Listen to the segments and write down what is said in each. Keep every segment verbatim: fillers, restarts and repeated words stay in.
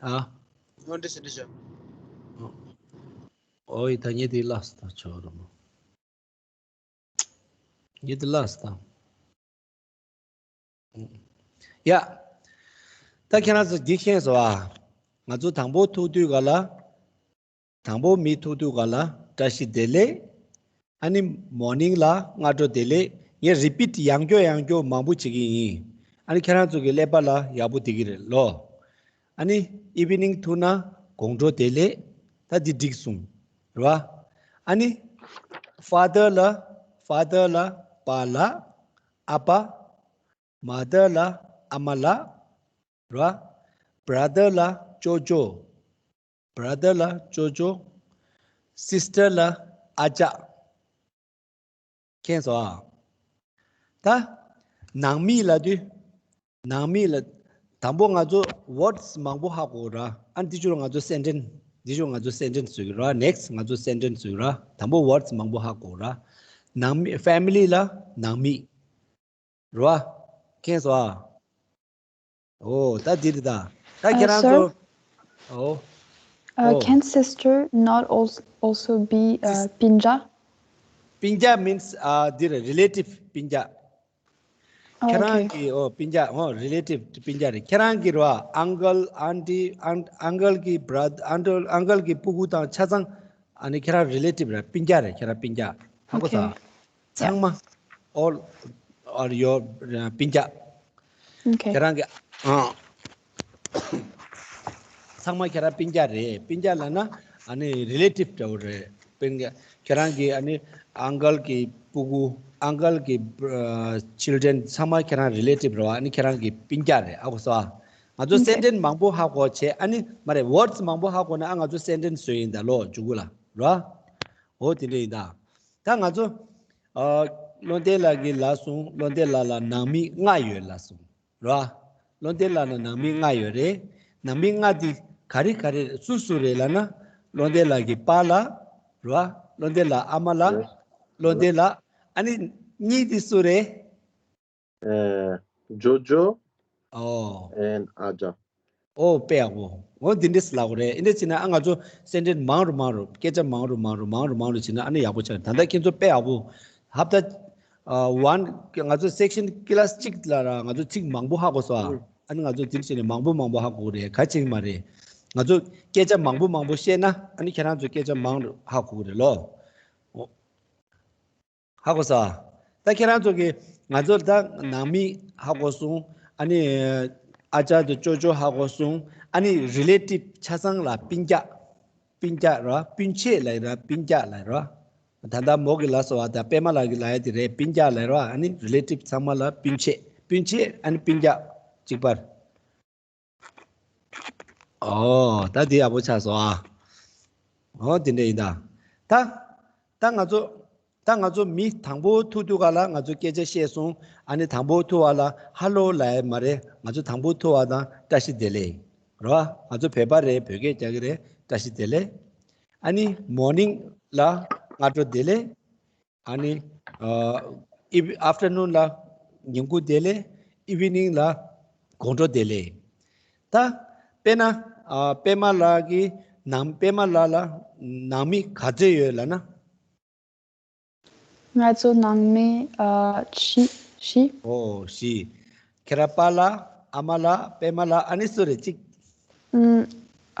ཨ། ངོ་འདྲི་ཟེར་འདྲི་ཤོག་ཨོ་ཡི་ད་ངེད་དེ་ལགས་སོ་ད་ཆོག་རོ་མོ། ངེད་དེ་ལགས་སོ་ད། ཡ། ད་ཁྱེད་རང་ཚོ་འདི་ཤེས་སོང་ཨ། ང་ཚོ་དང་པོ་ཐུག་དུས་ག་ལ། དང་པོ་མི་ཐུག་དུས་ག་ལ་བཀྲ་ཤིས་བདེ་ལེགས། ཨ་ནི་མོར་ནིང་ལ་སྔ་དྲོ་བདེ་ལེགས། ངས་རི་པིཊ་ཡང་བསྐྱར་ཡང་བསྐྱར་མང་པོ་བྱེད་ཀྱི་ཡིན། ཨ་ནི་ཁྱེད་རང་ཚོ་གི་ཀླད་པ་ལ་ཡག་པོ་བསྡད་ཀྱི་རེད་ལོ། ཨ་ནི་ཨི་ཝི་ནིང་ཐུག་ན་དགོང་དྲོ་བདེ་ལེགས། ད་འདི་འགྲིག་སོང་། རེད་བ། ཨ་ནི་ཕ་དར་ལ་ཕ་དར་ལ་པཱ་ལགས། ཨ་ཕ། མ་དར་ལ་ཨ་མ་ལགས། རེད་བ། བྷ་ར་དར་ལ་ཅོ་ཅོ། བྷ་ར་དར་ལ་ཅོ་ཅོ། སིས་ཊར་ལ་ཨ་ཅག། མཁྱེན་སོང་ཨ། ད་ནང་མི་ལབ་དུས། ནང་མི་ལ། དང་པོ་ང་ཚོ་ཝར་ཌི་སི་མང་པོ་ཧ་གོ་ར། ཨ་འདི་ཕྱོགས་ང་ཚོ་སེན་ཊེན་སི། འདི་ཕྱོགས་ང་ཚོ་སེན་ཊེན་སི་བཟོ་གི་ར། ནེག་སི་ཊི་ང་ཚོ་སེན་ཊེན་སི་བཟོ་གི་ར། དང་པོ་ཝར་ཌི་སི་མང་པོ་ཧ་གོ་ར། ནང་མི་ཕེ་མི་ལི་ལ་ནང་མི། རེད་བ། མཁྱེན་སོང་ཨ། ཨོ་ད་འདི་རེད་ད། ད་ཁྱེད་རང་ཚོ། ཨོ། Uh, can sister not also, also be uh, སྤུན་ཀྱག་སྤུན་ཀྱག་མིན་སི་ཨ་འདི་རེད། རི་ལེ་ཊིབ་སྤུན་ཀྱག་ཁྱེད་རང་གི་ཨོ་སྤུན་ཀྱག་ཨོ་རི་ལེ་ཊིབ་སྤུན་ཀྱག་རེད། ཁྱེད་རང་གི་རེད་བ། ཨང་ཀལ་ཨན་ཊི་ཨང་ཨང་ཀལ་གི་བྷ་ར་ཨང་ཀལ་ཨང་ཀལ་གི་སྤུ་གུ་དང་ཆ་ཚང་ཨ་ནི་ཁྱེད་རང་རི་ལེ་ཊིབ་རེད། སྤུན་ཀྱག་རེད། ཁྱེད་རང་སྤུན་ཀྱག་ཧ་གོ་ས། ཚང་མ། all are your སྤུན་ཀྱག་ཁྱེད་རང་གི་ཨང་། ཚང་མ་ཁྱེད་རང་སྤུན་ཀྱག་རེད། སྤུན་ཀྱག་ལབ་ན་ཨ་ནི་རི་ལེ་ཊིབ་འདྲ་བོ་རེད། སྤུན་ཀྱག་ཁྱེད་རང་གི་ཨ་ནི་ཨང་ཀལ་གི་སྤུ་གུ་ཨང་ཀལ་གི་ཆིལ་ཌེན་ཚང་མ་ཁྱེད་རང་རི་ལེ་ཊིབ་རེད་བ། ཨ་ནི་ཁྱེད་རང་གི་སྤུན་ཀྱག་རེད། ཨ་གོ་སོང་ཨ། ང་ཚོ་སེན་ཊེན་སི་མང་པོ་ཧ་གོ་བྱས་ཨ་ནི་མ་རེད། ཝར་ཌི་སི་མང་པོ་ཧ་གོ་ན་ཨ་ང་ཚོ་སེན་ཊེན་སི་བཟོ་ཡིན་ད་ལོ་མཇུག་གུ་ལ་ར། འོ་དེ་འདྲ་ཡིན་ད། ད་ང་ཚོ་ཨ་བློ་བདེ་ལགས་ཀྱིས་ལབ་སོང་། བློ་བདེ་ལགས་ལ་ནང་མི་ལྔ་ཡོད་ལབ་སོང་། རེད་བ། བློ་བདེ་ལགས་ལ་ནང་མི་ལྔ་ཡོད་རེད། ནང་མི་ལྔ་དེ་ག་རེ་ག་རེ་སུ་སུ་རེད་ལབ་ན། བློ་བདེ་ལགས་ཀྱི་པཱ་ལགས། རེད་བ། བློ་བདེ་ལགས་ཨ་མ་ལགས། བློ་བདེ་ལགས། ཨ་ནི་གཉིས་དེ་སུ་རེད། ཨེ། ཇོ་ཇོ། ཨོ། and ཨ་ཅག་ཨོ་དཔེ་ཡག་པོ། འོ་འདི་འདྲས་ལབ་དགོས་རེད། འདི་འདྲས་བྱས་ན་ཨ་ང་ཚོ་སེན་ཊེན་སི་མང་རུ་མང་རུ་སྐད་ཆ་མང་རུ་མང་རུ་མང་རུ་མང་རུ་བྱས་ན་ཨ་ནི་ཡག་པོ་ཆགས། ད་ལྟ་ཁྱེད་ཚོ་དཔེ་ཡག་པོ། ཧབ་ད། ཨ་ཝན་ང་ཚོ་སེག་ཤན་ཀི་ལཱ་སི་གཅིག་ལ་ར་ང་ཚོ་ཚིག་མང་པོ་ཧ་གོ་སོང་ཨ། ཨ་ནི་ང་ཚོ་འདིར་བྱས་ནས་མང་པོ་མང་པོ་ཧ་གོ་གི་རེད། ག་ཅིག་མ་རེད། ང་ཚོ་སྐད་ཆ་མང་པོ་མང་པོ་བཤད་ན་ཨ་ནི་ཁྱེད་རང་ཚོ་སྐད་ཆ་མང་རུ་ཧ་གོ་གི་རེད་ལོ། འོ། ཧ་གོ་ས། ད་ཁྱེད་རང་ཚོ་གི་ང་ཚོ་ད་ནང་མི་ཧ་གོ་སོང་། ཨ་ནི་ཨ་ཅག་དང་ཅོ་ཅོ་ཧ་གོ་སོང་། ཨ་ནི་རི་ལེ་ཊིབ་ཆ་ཚང་ལ་སྤུན་ཀྱག་སྤུན་ཀྱག་ར། སྤུན་མཆེད་ལ་ར། སྤུན་ཀྱག་ལ་ར། ད་ལྟ་མོ་གི་ལ་སོ་བ་ད་པད་མ་ལགས་ཀྱི་ལ་ཡ་དེ་རེད། སྤུན་ཀྱག་ལ་ར། ཨ་ནི་རི་ལེ་ཊིབ་ཚང་མ་ལ་སྤུན་མཆེད། སྤུན་མཆེད་ཨ་ནི་སྤུན་ཀྱག་གཅིག་པར། ཨོ། ད་དེ་ཡག་པོ་ཆགས་སོང་ཨ། ཨོ་དེ་འདྲ་ཡིན་ད། ད། ད་ང་ཚོ། ད་ང་ཚོ་མི་དང་པོ་ཐུག་དུས་ག་ལ་ང་ཚོ་སྐད་ཆ་བཤད་སོང་། ཨ་ནི་དང་པོ་ཐུག་པ་ལ་ཧ་ལོ་ལབ་ཡ་མ་རེད། ང་ཚོ་དང་པོ་ཐུག་པ་དང་བཀྲ་ཤིས་བདེ་ལེགས། རེད་བ། ང་ཚོ་བོད་པ་རེད། བོད་སྐད་རྒྱག་གི་རེད། བཀྲ་ཤིས་བདེ་ལེགས། ཨ་ནི་མོར་ནིང་ལ་སྔ་དྲོ་བདེ་ལེགས། ཨ་ནི། ཨ། ཨིབ་ཨབ་ཊར་ནུན་ལ་ཉིན་གུང་བདེ་ལེགས། ཨི་ཝི་ནིང་ལ་དགོང་དྲོ་བདེ་ལེགས། ད། དཔེར་ན། ཨ། པད་མ་ལགས་ཀྱི་ནང་པད་མ་ལགས་ལ་ནང་མི་ག་ཚོད་ཡོད་ལབ་ན། ང་ཚོ་ནང་མི་ཨ་བཞི་བཞི། ཨོ་བཞི། ཁྱེད་རང་པཱ་ལགས། ཨ་མ་ལགས། པད་མ་ལགས། ཨ་ནི་སུ་རེད་གཅིག་ཨུམ།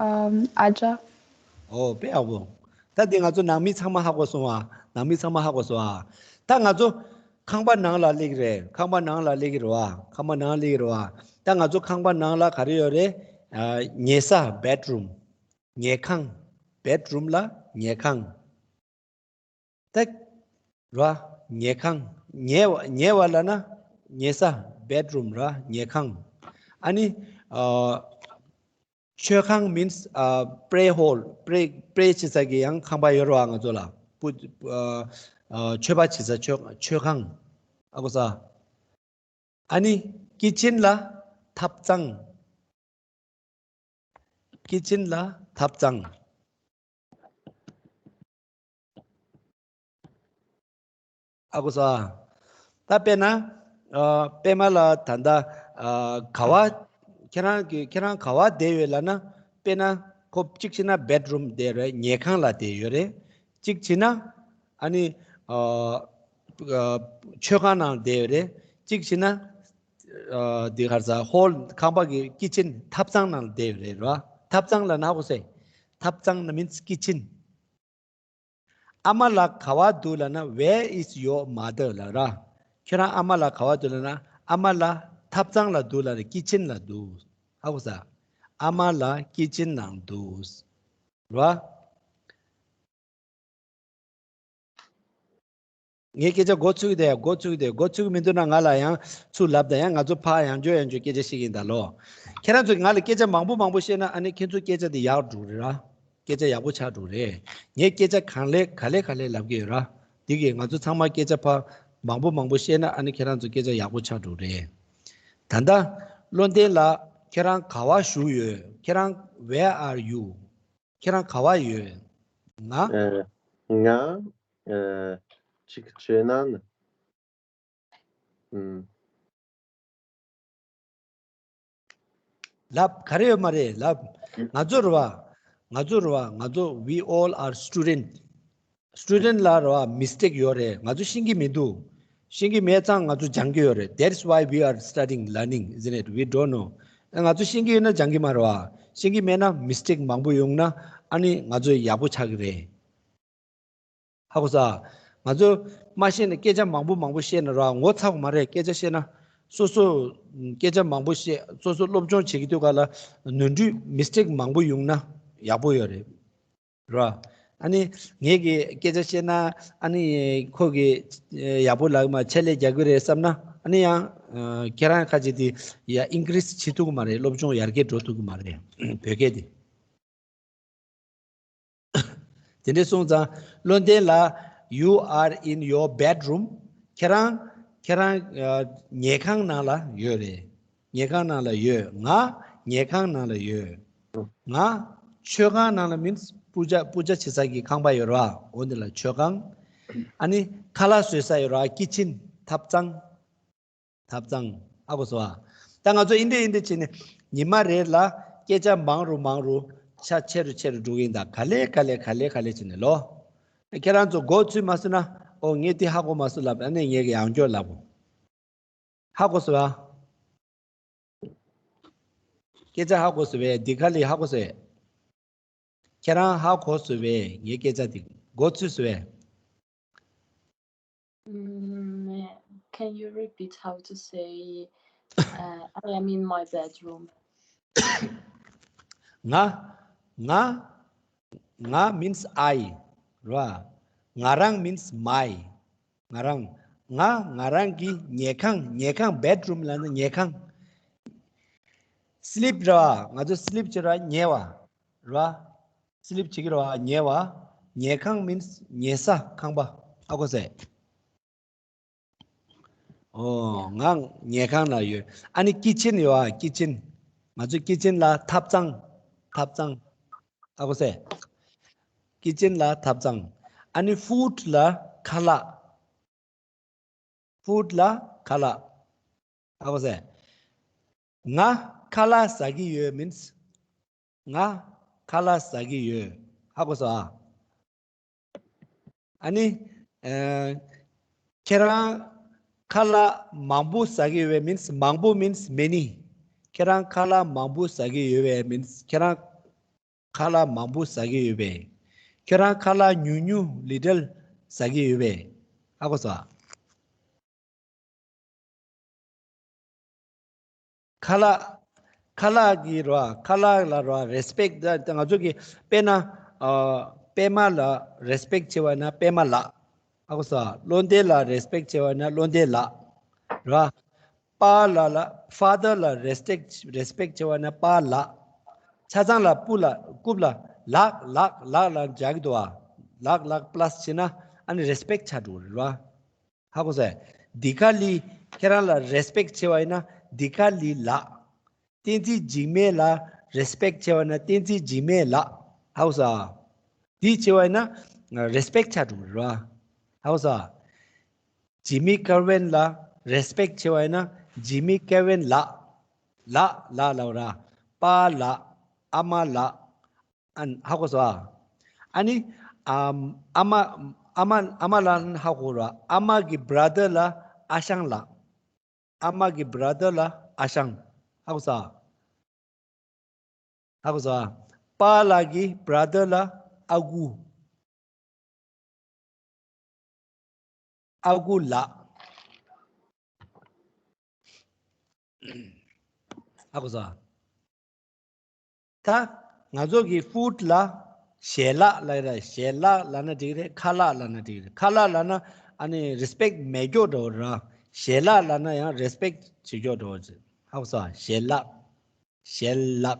ཨམ། ཨ་ཅག་ཨོ་དཔེ་ཡག་པོ། ད་འདི་ང་ཚོ་ནང་མི་ཚང་མ་ཧ་གོ་སོང་ཨ། ནང་མི་ཚང་མ་ཧ་གོ་སོང་ཨ། ད་ང་ཚོ་ཁང་པ་ནང་ལ་སླེབས་ཀྱི་རེད། ཁང་པ་ནང་ལ་སླེབས་ཀྱི་རེད་བ། ཁང་པ་ནང་སླེབས་ཀྱི་རེད་བ། ད་ང་ཚོ་ཁང་པ་ནང་ལ་ག་རེ་ཡོད་རེད། ཨ། ཉལ་ས། བེད་རུམ། ཉལ་ཁང་། བེད་རུམ་ལ་ཉལ་ཁང་། ད། ར། ཉལ་ཁང་། ཉལ་བ་ཉལ་བ་ལབ་ན་ཉལ་ས། བེད་རུམ་ར། ཉལ་ཁང་། ཨ་ནི། ཨ། མཆོད་ཁང་མིན་སི། ཨ། པྲེ་ཧོལ། པྲེ་པྲེ་བྱེད་ས་གི་ཡང་ཁང་པ་ཡོད་རེད་བ་ང་ཚོ་ལ། པུ། ཨ། ཨ། མཆོད་པ་བྱེད་ས་མཆོད་མཆོད་ཁང་། ཨ་གོ་ས། ཨ་ནི་ཀི་ཆེན་ལ་ཐབ་ཚང་། ཀི་ཆེན་ལ་ཐབ་ཚང་། ཨ་གོ་ས། ད་དཔེར་ན། ཨ། པད་མ་ལགས་ད་ལྟ། ཨ། ག་བ། ཁྱེད་རང་གི་ཁྱེད་རང་ག་བ་བསྡད་ཡོད་ལབ་ན། དཔེར་ན་ཁོ་གཅིག་བྱས་ན་བེད་རུམ་བསྡད་རེད། ཉལ་ཁང་ལ་བསྡད་ཡོད་རེད། གཅིག་བྱས་ན་ཨ་ནི་ཨ་ཨ་མཆོད་ཁང་ནང་བསྡད་ཡོད་རེད། གཅིག་བྱས་ན་ཨ་འདི་ག་རེ་ཟ། ཧོལ་ཁང་པ་གི་ཀི་ཆེན་ཐབ་ཚང་ནང་བསྡད་ཡོད་རེད་ར། ཐབ་ཚང་ལབ་ན་ཧ་གོ་སོང་། ཐབ་ཚང་ན་མིན་ཀི་ཆེན། ཨ་མ་ལགས་ག་པར་འདུག་ལབ་ན། Where is your mother? ལབ་ར། ཁྱེད་རང་ཨ་མ་ལགས་ག་པར་འདུག་ལབ་ན། ཨ་མ་ལགས་ཐབ་ཚང་ལ་འདུག་ལབ་རེད། ཀི་ཆེན་ལ་འདུག་ཧ་གོ་སོང་། ཨ་མ་ལགས་ཀི་ཆེན་ནང་འདུག་ར། ངའི་སྐད་ཆ་མགོ་ཚོས་ཀྱི་འདུག་ཡ། མགོ་ཚོས་ཀྱི་འདུག་མགོ་ཚོས་ཀྱི་མི་འདུག་ན་ང་ལ་ཡང་ཚུར་ལབ་དང་། ཡང་ང་ཚོ་ཕར་ཡང་བསྐྱར་ཡང་བསྐྱར་སྐད་ཆ་བཤད་ཀྱི་ཡིན་ད་ལོ། ཁྱེད་རང་ཚོས་ང་ལ་སྐད་ཆ་མང་པོ་མང་པོ་བཤད་ན་ཨ་ནི་ཁྱེད་ཚོའི་སྐད་ཆ་དེ་ཡག་འགྲོ་རེད་ར། སྐད་ཆ་ཡག་པོ་ཆགས་འགྲོ་རེད། ངས་སྐད་ཆ་གང་ལེགས་ག་ལེ་ག་ལེ་ལབ་ཀྱི་ཡོད་ར། འདི་གིས་ང་ཚོ་ཚང་མ་སྐད་ཆ་ཕར་མང་པོ་མང་པོ་བཤད་ན་ཨ་ནི་ཁྱེད་རང་ཚོ་སྐད་ཆ་ཡག་པོ་ཆགས་འགྲོ་རེད། ད་ལྟ་བློ་ལྡན་ལགས་ཁྱེད་རང་ག་པར་བཞུགས་ཡོད། ཁྱེད་རང་where are you? ཁྱེད་རང་ག་པར་ཡོད། ང་ཨ། ང་ཨ། ཅིག་བྱས་ན་ནི། ཨུམ། ལབ། ག་རེ་ཡོད་མ་རེད་ལབ། ང་ཚོ་རེད་བ། ང་ཚོ་རེད་བ། ང་ཚོ་we all are student. Student ལ་རེད་བ། མིས་ཊེག་ཡོད་རེད། ང་ཚོ་ཤེས་ཀྱི་མི་འདུག་ཤེས་ཀྱི་མེད་ཙང་ང་ཚོ་སྦྱང་གི་ཡོད་རེད། That's why we are studying, learning, isn't it? We don't know. ང་ཚོ་ཤེས་ཀྱི་ཡོད་ན་སྦྱང་གི་མ་རེད་བ། ཤེས་ཀྱི་མེད་ན་མིས་ཊེག་མང་པོ་ཡོང་ན་ཨ་ནི་ང་ཚོ་ཡག་པོ་ཆགས་ཀྱི་རེད། ཧ་གོ་སོང་། ང་ཚོ་མ་ཤེས་ན་སྐད་ཆ་མང་པོ་མང་པོ་བཤད་ན་ར་ངོ་ཚ་གི་མ་རེད། སྐད་ཆ་བཤད་ན་སོ་སོ་སྐད་ཆ་མང་པོ་བཤད། སོ་སོ་སློབ་སྦྱོང་བྱེད་ཀྱི་དུས་སྐབས་ལ་ནོར་འཁྲུལ་མིས་ཊེག་མང་པོ་ཡོང་ན་ཡག་པོ་ཡོད་རེད་ར། ཨ་ནི་ངས་ཀྱི་སྐད་ཆ་བཤད་ན་ཨ་ནི་ཁོ་གི་ཡག་པོ་ལབ་མ། ཆད་ལས་རྒྱག་གི་རེད་བསམ་ན་ཨ་ནི་ཡང་ཁྱེད་རང་ཁ་ཅིག་དེ་ཡ་ཨིན་ཀི་རེ་ཇི་བྱེད་ཐུབ་ཀྱི་མ་རེད། སློབ་སྦྱོང་ཡར་རྒྱས་འགྲོ་ཐུབ་ཀྱི་མ་རེད། བོད་སྐད་དེ། དེ་འདྲ་སོང་ཙང་བློ་ལྡན་ལགས། You are in your bedroom. ཁྱེད་རང་ཁྱེད་རང་ཨ་ཉལ་ཁང་ནང་ལ་ཡོད་རེད། ཉལ་ཁང་ནང་ལ་ཡོད། ང་ཉལ་ཁང་ནང་ལ་ཡོད། ང་མཆོད་ཁང་ནང་ལ་མིན་པུ་ཇ་པུ་ཇ་བྱེད་ས་གི་ཁང་པ་ཡོད་རེད་བ། འོ་འདི་ལ་མཆོད་ཁང་། ཨ་ནི་ཁ་ལག་བཟོ་ས་ཡོད་རེད་བ། ཀི་ཆེན་ཐབ་ཚང་། ཐབ་ཚང་། ཨ་གོ་སོང་ཨ། ད་ང་ཚོ་ཨིན་དེ་ཨིན་དེ་བྱས་ནས་ཉི་མ་རེ་ལ་སྐད་ཆ་མང་རུ་མང་རུ་ཆ་ཆེ་རུ་ཆེ་རུ་འགྲོ་གི་ཡིན། ད་ག་ལེ་ག་ལེ་ག་ལེ་ག་ལེ་བྱས་ནས་ལོ། ཁྱེད་རང་ཚོ་མགོ་ཚོས་མ་སོང་ན། ཨོ་ངས་དེ་ཧ་གོ་མ་སོང་ལབ། ཨ་ནི་ངས་ཀྱི་ཡང་བསྐྱར་ལབ། ཧ་གོ་སོང་ཨ། སྐད་ཆ་ཧ་གོ་སོང་བས། འདི་ག་ལེ་ཧ་གོ་སོང་བས། ཁྱེད་རང་ཧ་གོ་སོང་བས། ངའི་སྐད་ཆ་དེ་མགོ་ཚོས་སོང་བས། Mm, can you repeat how to say uh, I am in my bedroom? ང་ང་ང་means I ར། ང་རང་means my. ང་རང་ང་ང་རང་གི་ཉལ་ཁང་། ཉལ་ཁང་bedroom ལབ་ན་ཉལ་ཁང་། sleep ར། ང་ཚོ་sleep བྱེད་ར་ཉལ་བ་ར། sleep བྱེད་ཀྱི་ར་བ། ཉལ་བ། ཉལ་ཁང་means ཉལ་ས་ཁང་པ། ཧ་གོ་སོང་། ཨོ་ང་ཉལ་ཁང་ལ་ཡོད། ཨ་ནི་ཀི་ཆེན་ཡོད་ཨ། ཀི་ཆེན། ང་ཚོ་ཀི་ཆེན་ལ་ཐབ་ཚང་། ཐབ་ཚང་། ཧ་གོ་སོང་། ཀི་ཆེན་ལ་ཐབ་ཚང་། ཨ་ནི་ཕུཌ་ལ་ཁ་ལག་ཕུཌ་ལ་ཁ་ལག་ཧ་གོ་སོང་། ང་ཁ་ལག་ཟ་གི་ཡོད་means ང་ཁ་ལག་ཟ་གི་ཡོད། ཧ་གོ་སོང་ཨ། ཨ་ནི་ཨ་ཁྱེད་རང་ཁ་ལག་མང་པོ་ཟ་གི་ཡོད་པས་means མང་པོ་means many. ཁྱེད་རང་ཁ་ལག་མང་པོ་ཟ་གི་ཡོད་པས་means ཁྱེད་རང་ཁ་ལག་མང་པོ་ཟ་གི་ཡོད་པས། ཁྱེད་རང་ཁ་ལག་ཉུང་ཉུང་little ཟ་གི་ཡོད་པས། ཧ་གོ་སོང་ཨ། ཁ་ལག་ཁ་ལག་གི་ར། ཁ་ལག་ལ་ར་རེ་སི་པེག་ད་ང་ཚོ་གི་དཔེར་ན་ཨ་པད་མ་ལ་རེ་སི་པེག་བྱེད་པ་ན་པད་མ་ལགས། ཧ་གོ་སོང་ཨ། བློ་ལྡན་ལ་རེ་སི་པེག་བྱེད་པ་ན་བློ་ལྡན་ལགས་ར། པཱ་ལགས་ལ་ཕ་དར་ལ་རེ་སི་པེག་རེ་སི་པེག་བྱེད་པ་ན་པཱ་ལགས། ཆ་ཚང་ལ་སྤུ་ལ་རྐུབ་ལ་ལགས་ལགས་ལགས་ལ་སྦྱར་གི་འདུག་ཨ། ལགས་ལགས་པ་ལ་སི་བྱས་ན་ཨ་ནི་རེ་སི་པེག་ཆགས་འགྲོ་གི་རེད་ར། ཧ་གོ་སོང་། འདི་ག་ལི་ཁྱེད་རང་ལ་རེ་སི་པེག་བྱེད་པ་ཡིན་ན་འདི་ག་ལི་ལགས། བསྟན་འཛིན་འཇིགས་མེད་ལ་རེ་སི་པེག་བྱེད་པ་ན་བསྟན་འཛིན་འཇིགས་མེད་ལགས། ཧ་གོ་སོང་ཨ། འདི་བྱེད་པ་ཡིན་ན་རེ་སི་པེག་ཆགས་འགྲོ་གི་རེད་ར། ཧ་གོ་སོང་ཨ། ཇི་མི་ཀེ་ཝིན་ལ་རེ་སི་པེག་བྱེད་པ་ཡིན་ན་ཇི་མི་ཀེ་ཝིན་ལགས། ལགས་ལགས་ལབ་ར། པཱ་ལགས། ཨ་མ་ལགས། ཨ་ཧ་གོ་སོང་ཨ། ཨ་ནི་ཨམ་ཨ་མ་ཨ་མ་ཨ་མ་ལ་ཧ་གོ་ར། ཨ་མ་གི་brother་ལ་ཨ་ཞང་ལགས། ཨ་མ་གི་brother་ལ་ཨ་ཞང་། ཧ་གོ་སོང་ཨ། ཧ་གོ་སོང་ཨ། པཱ་ལགས་ཀྱི་brother་ལ་ཨ་ཁུ། ཨ་ཁུ་ལགས། ཧ་གོ་སོང་ཨ། ད་ང་ཚོ་གི་food་ལ་ཞལ་ལག་ལབ་ར། ཞལ་ལག་ལབ་ན་འགྲིག་རེད། ཁ་ལག་ལབ་ན་འགྲིག་རེད། ཁ་ལག་ལབ་ན་ཨ་ནི་respect་མེད་ཀྱོག་འགྲོ་ར། ཞལ་ལག་ལབ་ན་ཡང་respect་བྱེད་ཀྱོག་འགྲོ་རེད། ཧ་གོ་སོང་ཨ། ཞལ་ལག་ཞལ་ལག་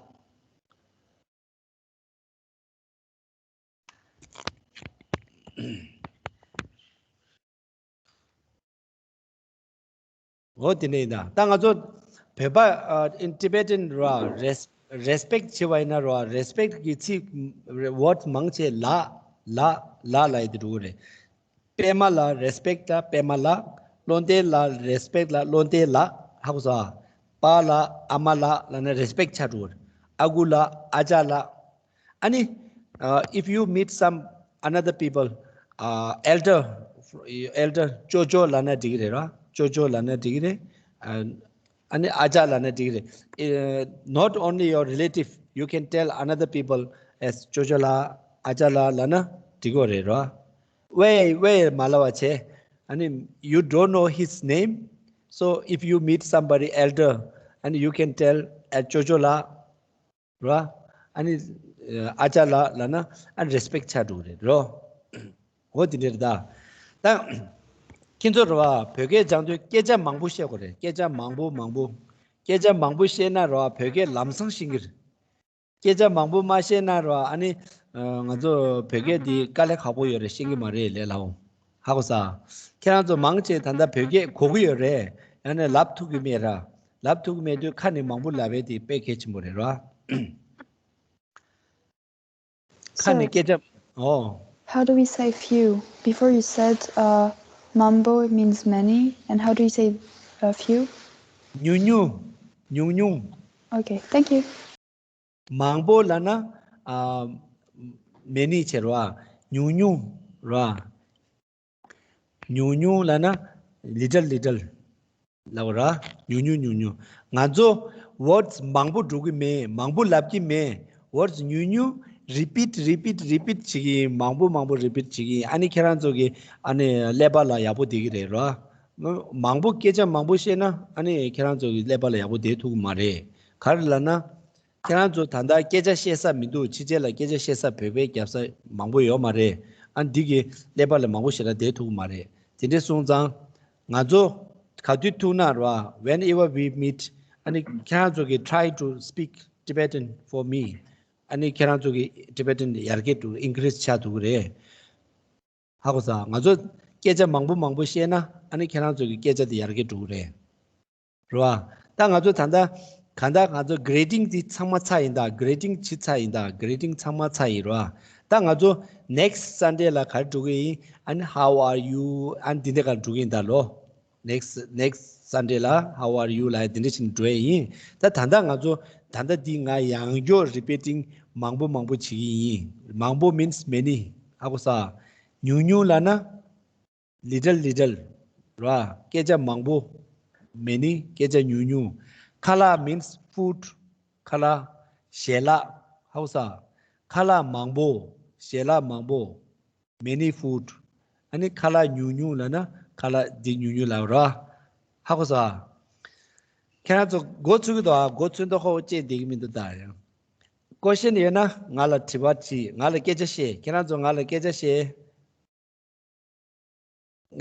འོ་དེ་འདྲ་ཡིན་ད། ད་ང་ཚོ་བོད་པ་ཨ། in Tibetan་ར་res- respect་བྱེད་པ་ཡིན་ན་ར། respect་གི་ཚིག་word་མང་ཆེ་ལགས་ལགས་ལགས་ལབ་ཡི་དེ་འགྲོ་གི་རེད། པད་མ་ལ་respect་ལ་པད་མ་ལགས། བློ་ལྡན་ལ་respect་ལ་བློ་ལྡན་ལགས། ཧ་གོ་སོང་ཨ། པཱ་ལགས་ཨ་མ་ལགས་ལབ་ན་respect་ཆགས་འགྲོ་གི་རེད། ཨ་ཁུ་ལགས་ཨ་ཅག་ལགས། ཨ་ནི་uh, if you meet some another people, uh, elder, elder ཅོ་ཅོ་ལབ་ན་འགྲིག་གི་རེད་ར། ཅོ་ཅོ་ལབ་ན་འགྲིག་གི་རེད། ཨ་ཨ་ནི་ཨ་ཅག་ལབ་ན་འགྲིག་གི་རེད། Uh, not only your relative, you can tell another people as ཅོ་ཅོ་ལགས་ཨ་ཅག་ལགས་ལབ་ན་འགྲིག་གི་རེད་ར། ཝེ་ཝེ་མ་ལབ་པ་བྱས། ཨ་ནི་you don't know his name, so if you meet somebody elder, and you can tell as ཅོ་ཅོ་ལགས། ར། ཨ་ནི་ཨ་ཅག་ལགས་ལབ་ན་ཨ་ནི་respect་ཆགས་འགྲོ་གི་རེད་རོ། འོ་དེ་འདྲ་རེད་ད། ད་ཁྱེད་ཚོ་ར་བོད་སྐད་སྦྱང་དུས་སྐད་ཆ་མང་པོ་བཤད་དགོས་རེད། སྐད་ཆ་མང་པོ་མང་པོ། སྐད་ཆ་མང་པོ་བཤད་ན་ར་བོད་སྐད་ལམ་སང་ཤེས་ཀྱི་རེད། སྐད་ཆ་མང་པོ་མ་བཤད་ན་ར་ཨ་ནི་ང་ཚོ་བོད་སྐད་འདི་དཀའ་ལས་ཁག་པོ་ཡོད་རེད། ཤེས་ཀྱི་མ་རེད་ལས་སླ་བོ། ཧ་གོ་སོང་། ཁྱེད་རང་ཚོ་མང་ཆེ་ད་ལྟ་བོད་སྐད་གོ་གི་ཡོད་རེད། ཡང་ན་ལབ་ཐུབ་ཀྱི་མེད་ར། ལབ་ཐུབ་ཀྱི་མེད་དུས་ཁ་ནས་མང་པོ་ལབ་པ་དེ་དཔེ་གལ་ཆེན་པོ་རེད་ར། ཁ་ནས་སྐད་ཆ། ཨོ། How do we say few? Before you said uh, mambo means many, and how do you say uh, few? ཉུང་ཉུང་། ཉུང་ཉུང་། Okay, thank you. མང་པོ་ལབ་ན་ཨ། many་བྱེད་ར། ཉུང་ཉུང་ར། ཉུང་ཉུང་ལབ་ན་little little་ལབ་ར། ཉུང་ཉུང་ཉུང་ཉུང་། ང་ཚོ་words་མང་པོ་འགྲོ་གི་མེད། མང་པོ་ལབ་ཀྱི་མེད། words་ཉུང་ཉུང་repeat repeat repeat་བྱེད་ཀྱི་ཡིན། མང་པོ་མང་པོ་repeat་བྱེད་ཀྱི་ཡིན། ཨ་ནི་ཁྱེད་རང་ཚོ་གི་ཨ་ནི་ཀླད་པ་ལ་ཡག་པོ་བསྡད་ཀྱི་རེད་ར། མང་པོ་སྐད་ཆ་མང་པོ་བཤད་ན་ཨ་ནི་ཁྱེད་རང་ཚོ་གི་ཀླད་པ་ལ་ཡག་པོ་བསྡད་ཐུབ་ཀྱི་མ་རེད། ག་རེ་ལབ་ན། ཁྱེད་རང་ཚོ་ད་ལྟ་སྐད་ཆ་བཤད་ས་མི་འདུག་ཕྱི་རྒྱལ་ལ་སྐད་ཆ་བཤད་ས་བོད་པའི་རྒྱབ་ས་མང་པོ་ཡོད་མ་རེད། ཨ་འདི་གི་ཀླད་པ་ལ་མང་པོ་ཞེ་དྲག་བསྡད་ཐུབ་ཀྱི་མ་རེད། དེ་འདྲ་སོང་ཙང་ང་ཚོ་ག་དུས་ཐུག་ན་ར། whenever we meet ཨ་ནི་ཁྱེད་རང་ཚོ་གི་try to speak Tibetan for me. ཨ་ནི་ཁྱེད་རང་ཚོ་གི་Tibetan་ཡར་རྒྱས་འགྲོ་increase་ཆགས་ཐུབ་ཀྱི་རེད། ཧ་གོ་སོང་། ང་ཚོ་སྐད་ཆ་མང་པོ་མང་པོ་བཤད་ན་ཨ་ནི་ཁྱེད་རང་ཚོ་གི་སྐད་ཆ་དེ་ཡར་རྒྱས་འགྲོ་གི་རེད། རེད་བ། ད་ང་ཚོ་ད་ལྟ་གང་ལྟར་ང་ཚོ་greeting་དེ་ཚང་མ་ཚར་ཡིན་ད། greeting་བྱེད་ཚར་ཡིན་ད། greeting་ཚང་མ་ཚར་ཡིན་རེད་བ། ད་ང་ཚོ་next Sunday་ལ་ག་རེ་འགྲོ་གི་ཡིན། ཨ་ནི་how are you ཨ་ནི་འདི་འདྲ་ག་རེ་འགྲོ་གི་ཡིན་ད་ལོ། next next Sunday་ལ་how are you་ལ་འདི་འདྲ་ཞིག་འགྲོ་ཡི་ཡིན། ད་ད་ལྟ་ང་ཚོ་ད་ལྟ་འདི་ང་ཡང་བསྐྱར་repeating་མང་པོ་མང་པོ་བྱེད་ཀྱི་ཡིན། མང་པོ་means many། ཧ་གོ་སོང་། ཉུང་ཉུང་ལབ་ན་little little་ར། སྐད་ཆ་མང་པོ། many་སྐད་ཆ་ཉུང་ཉུང་། ཁ་ལག་means food། ཁ་ལག་ཞལ་ལག་ཧ་གོ་སོང་། ཁ་ལག་མང་པོ། ཞལ་ལག་མང་པོ། many food། ཨ་ནི་ཁ་ལག་ཉུང་ཉུང་ལབ་ན་ཁ་ལག་འདི་ཉུང་ཉུང་ལབ་ར། ཧ་གོ་སོང་། ཁྱེད་རང་ཚོ་མགོ་ཚོས་ཀྱི་འདུག་ཨ། མགོ་ཚོས་མདོག་ཁ་པོ་བྱས་བསྡད་ཀྱི་མི་འདུག་ད་ཡང་། question་ཡོད་ན་ང་ལ་དྲི་བ་དྲིས། ང་ལ་སྐད་ཆ་བཤད། ཁྱེད་རང་ཚོ་ང་ལ་སྐད་ཆ་བཤད།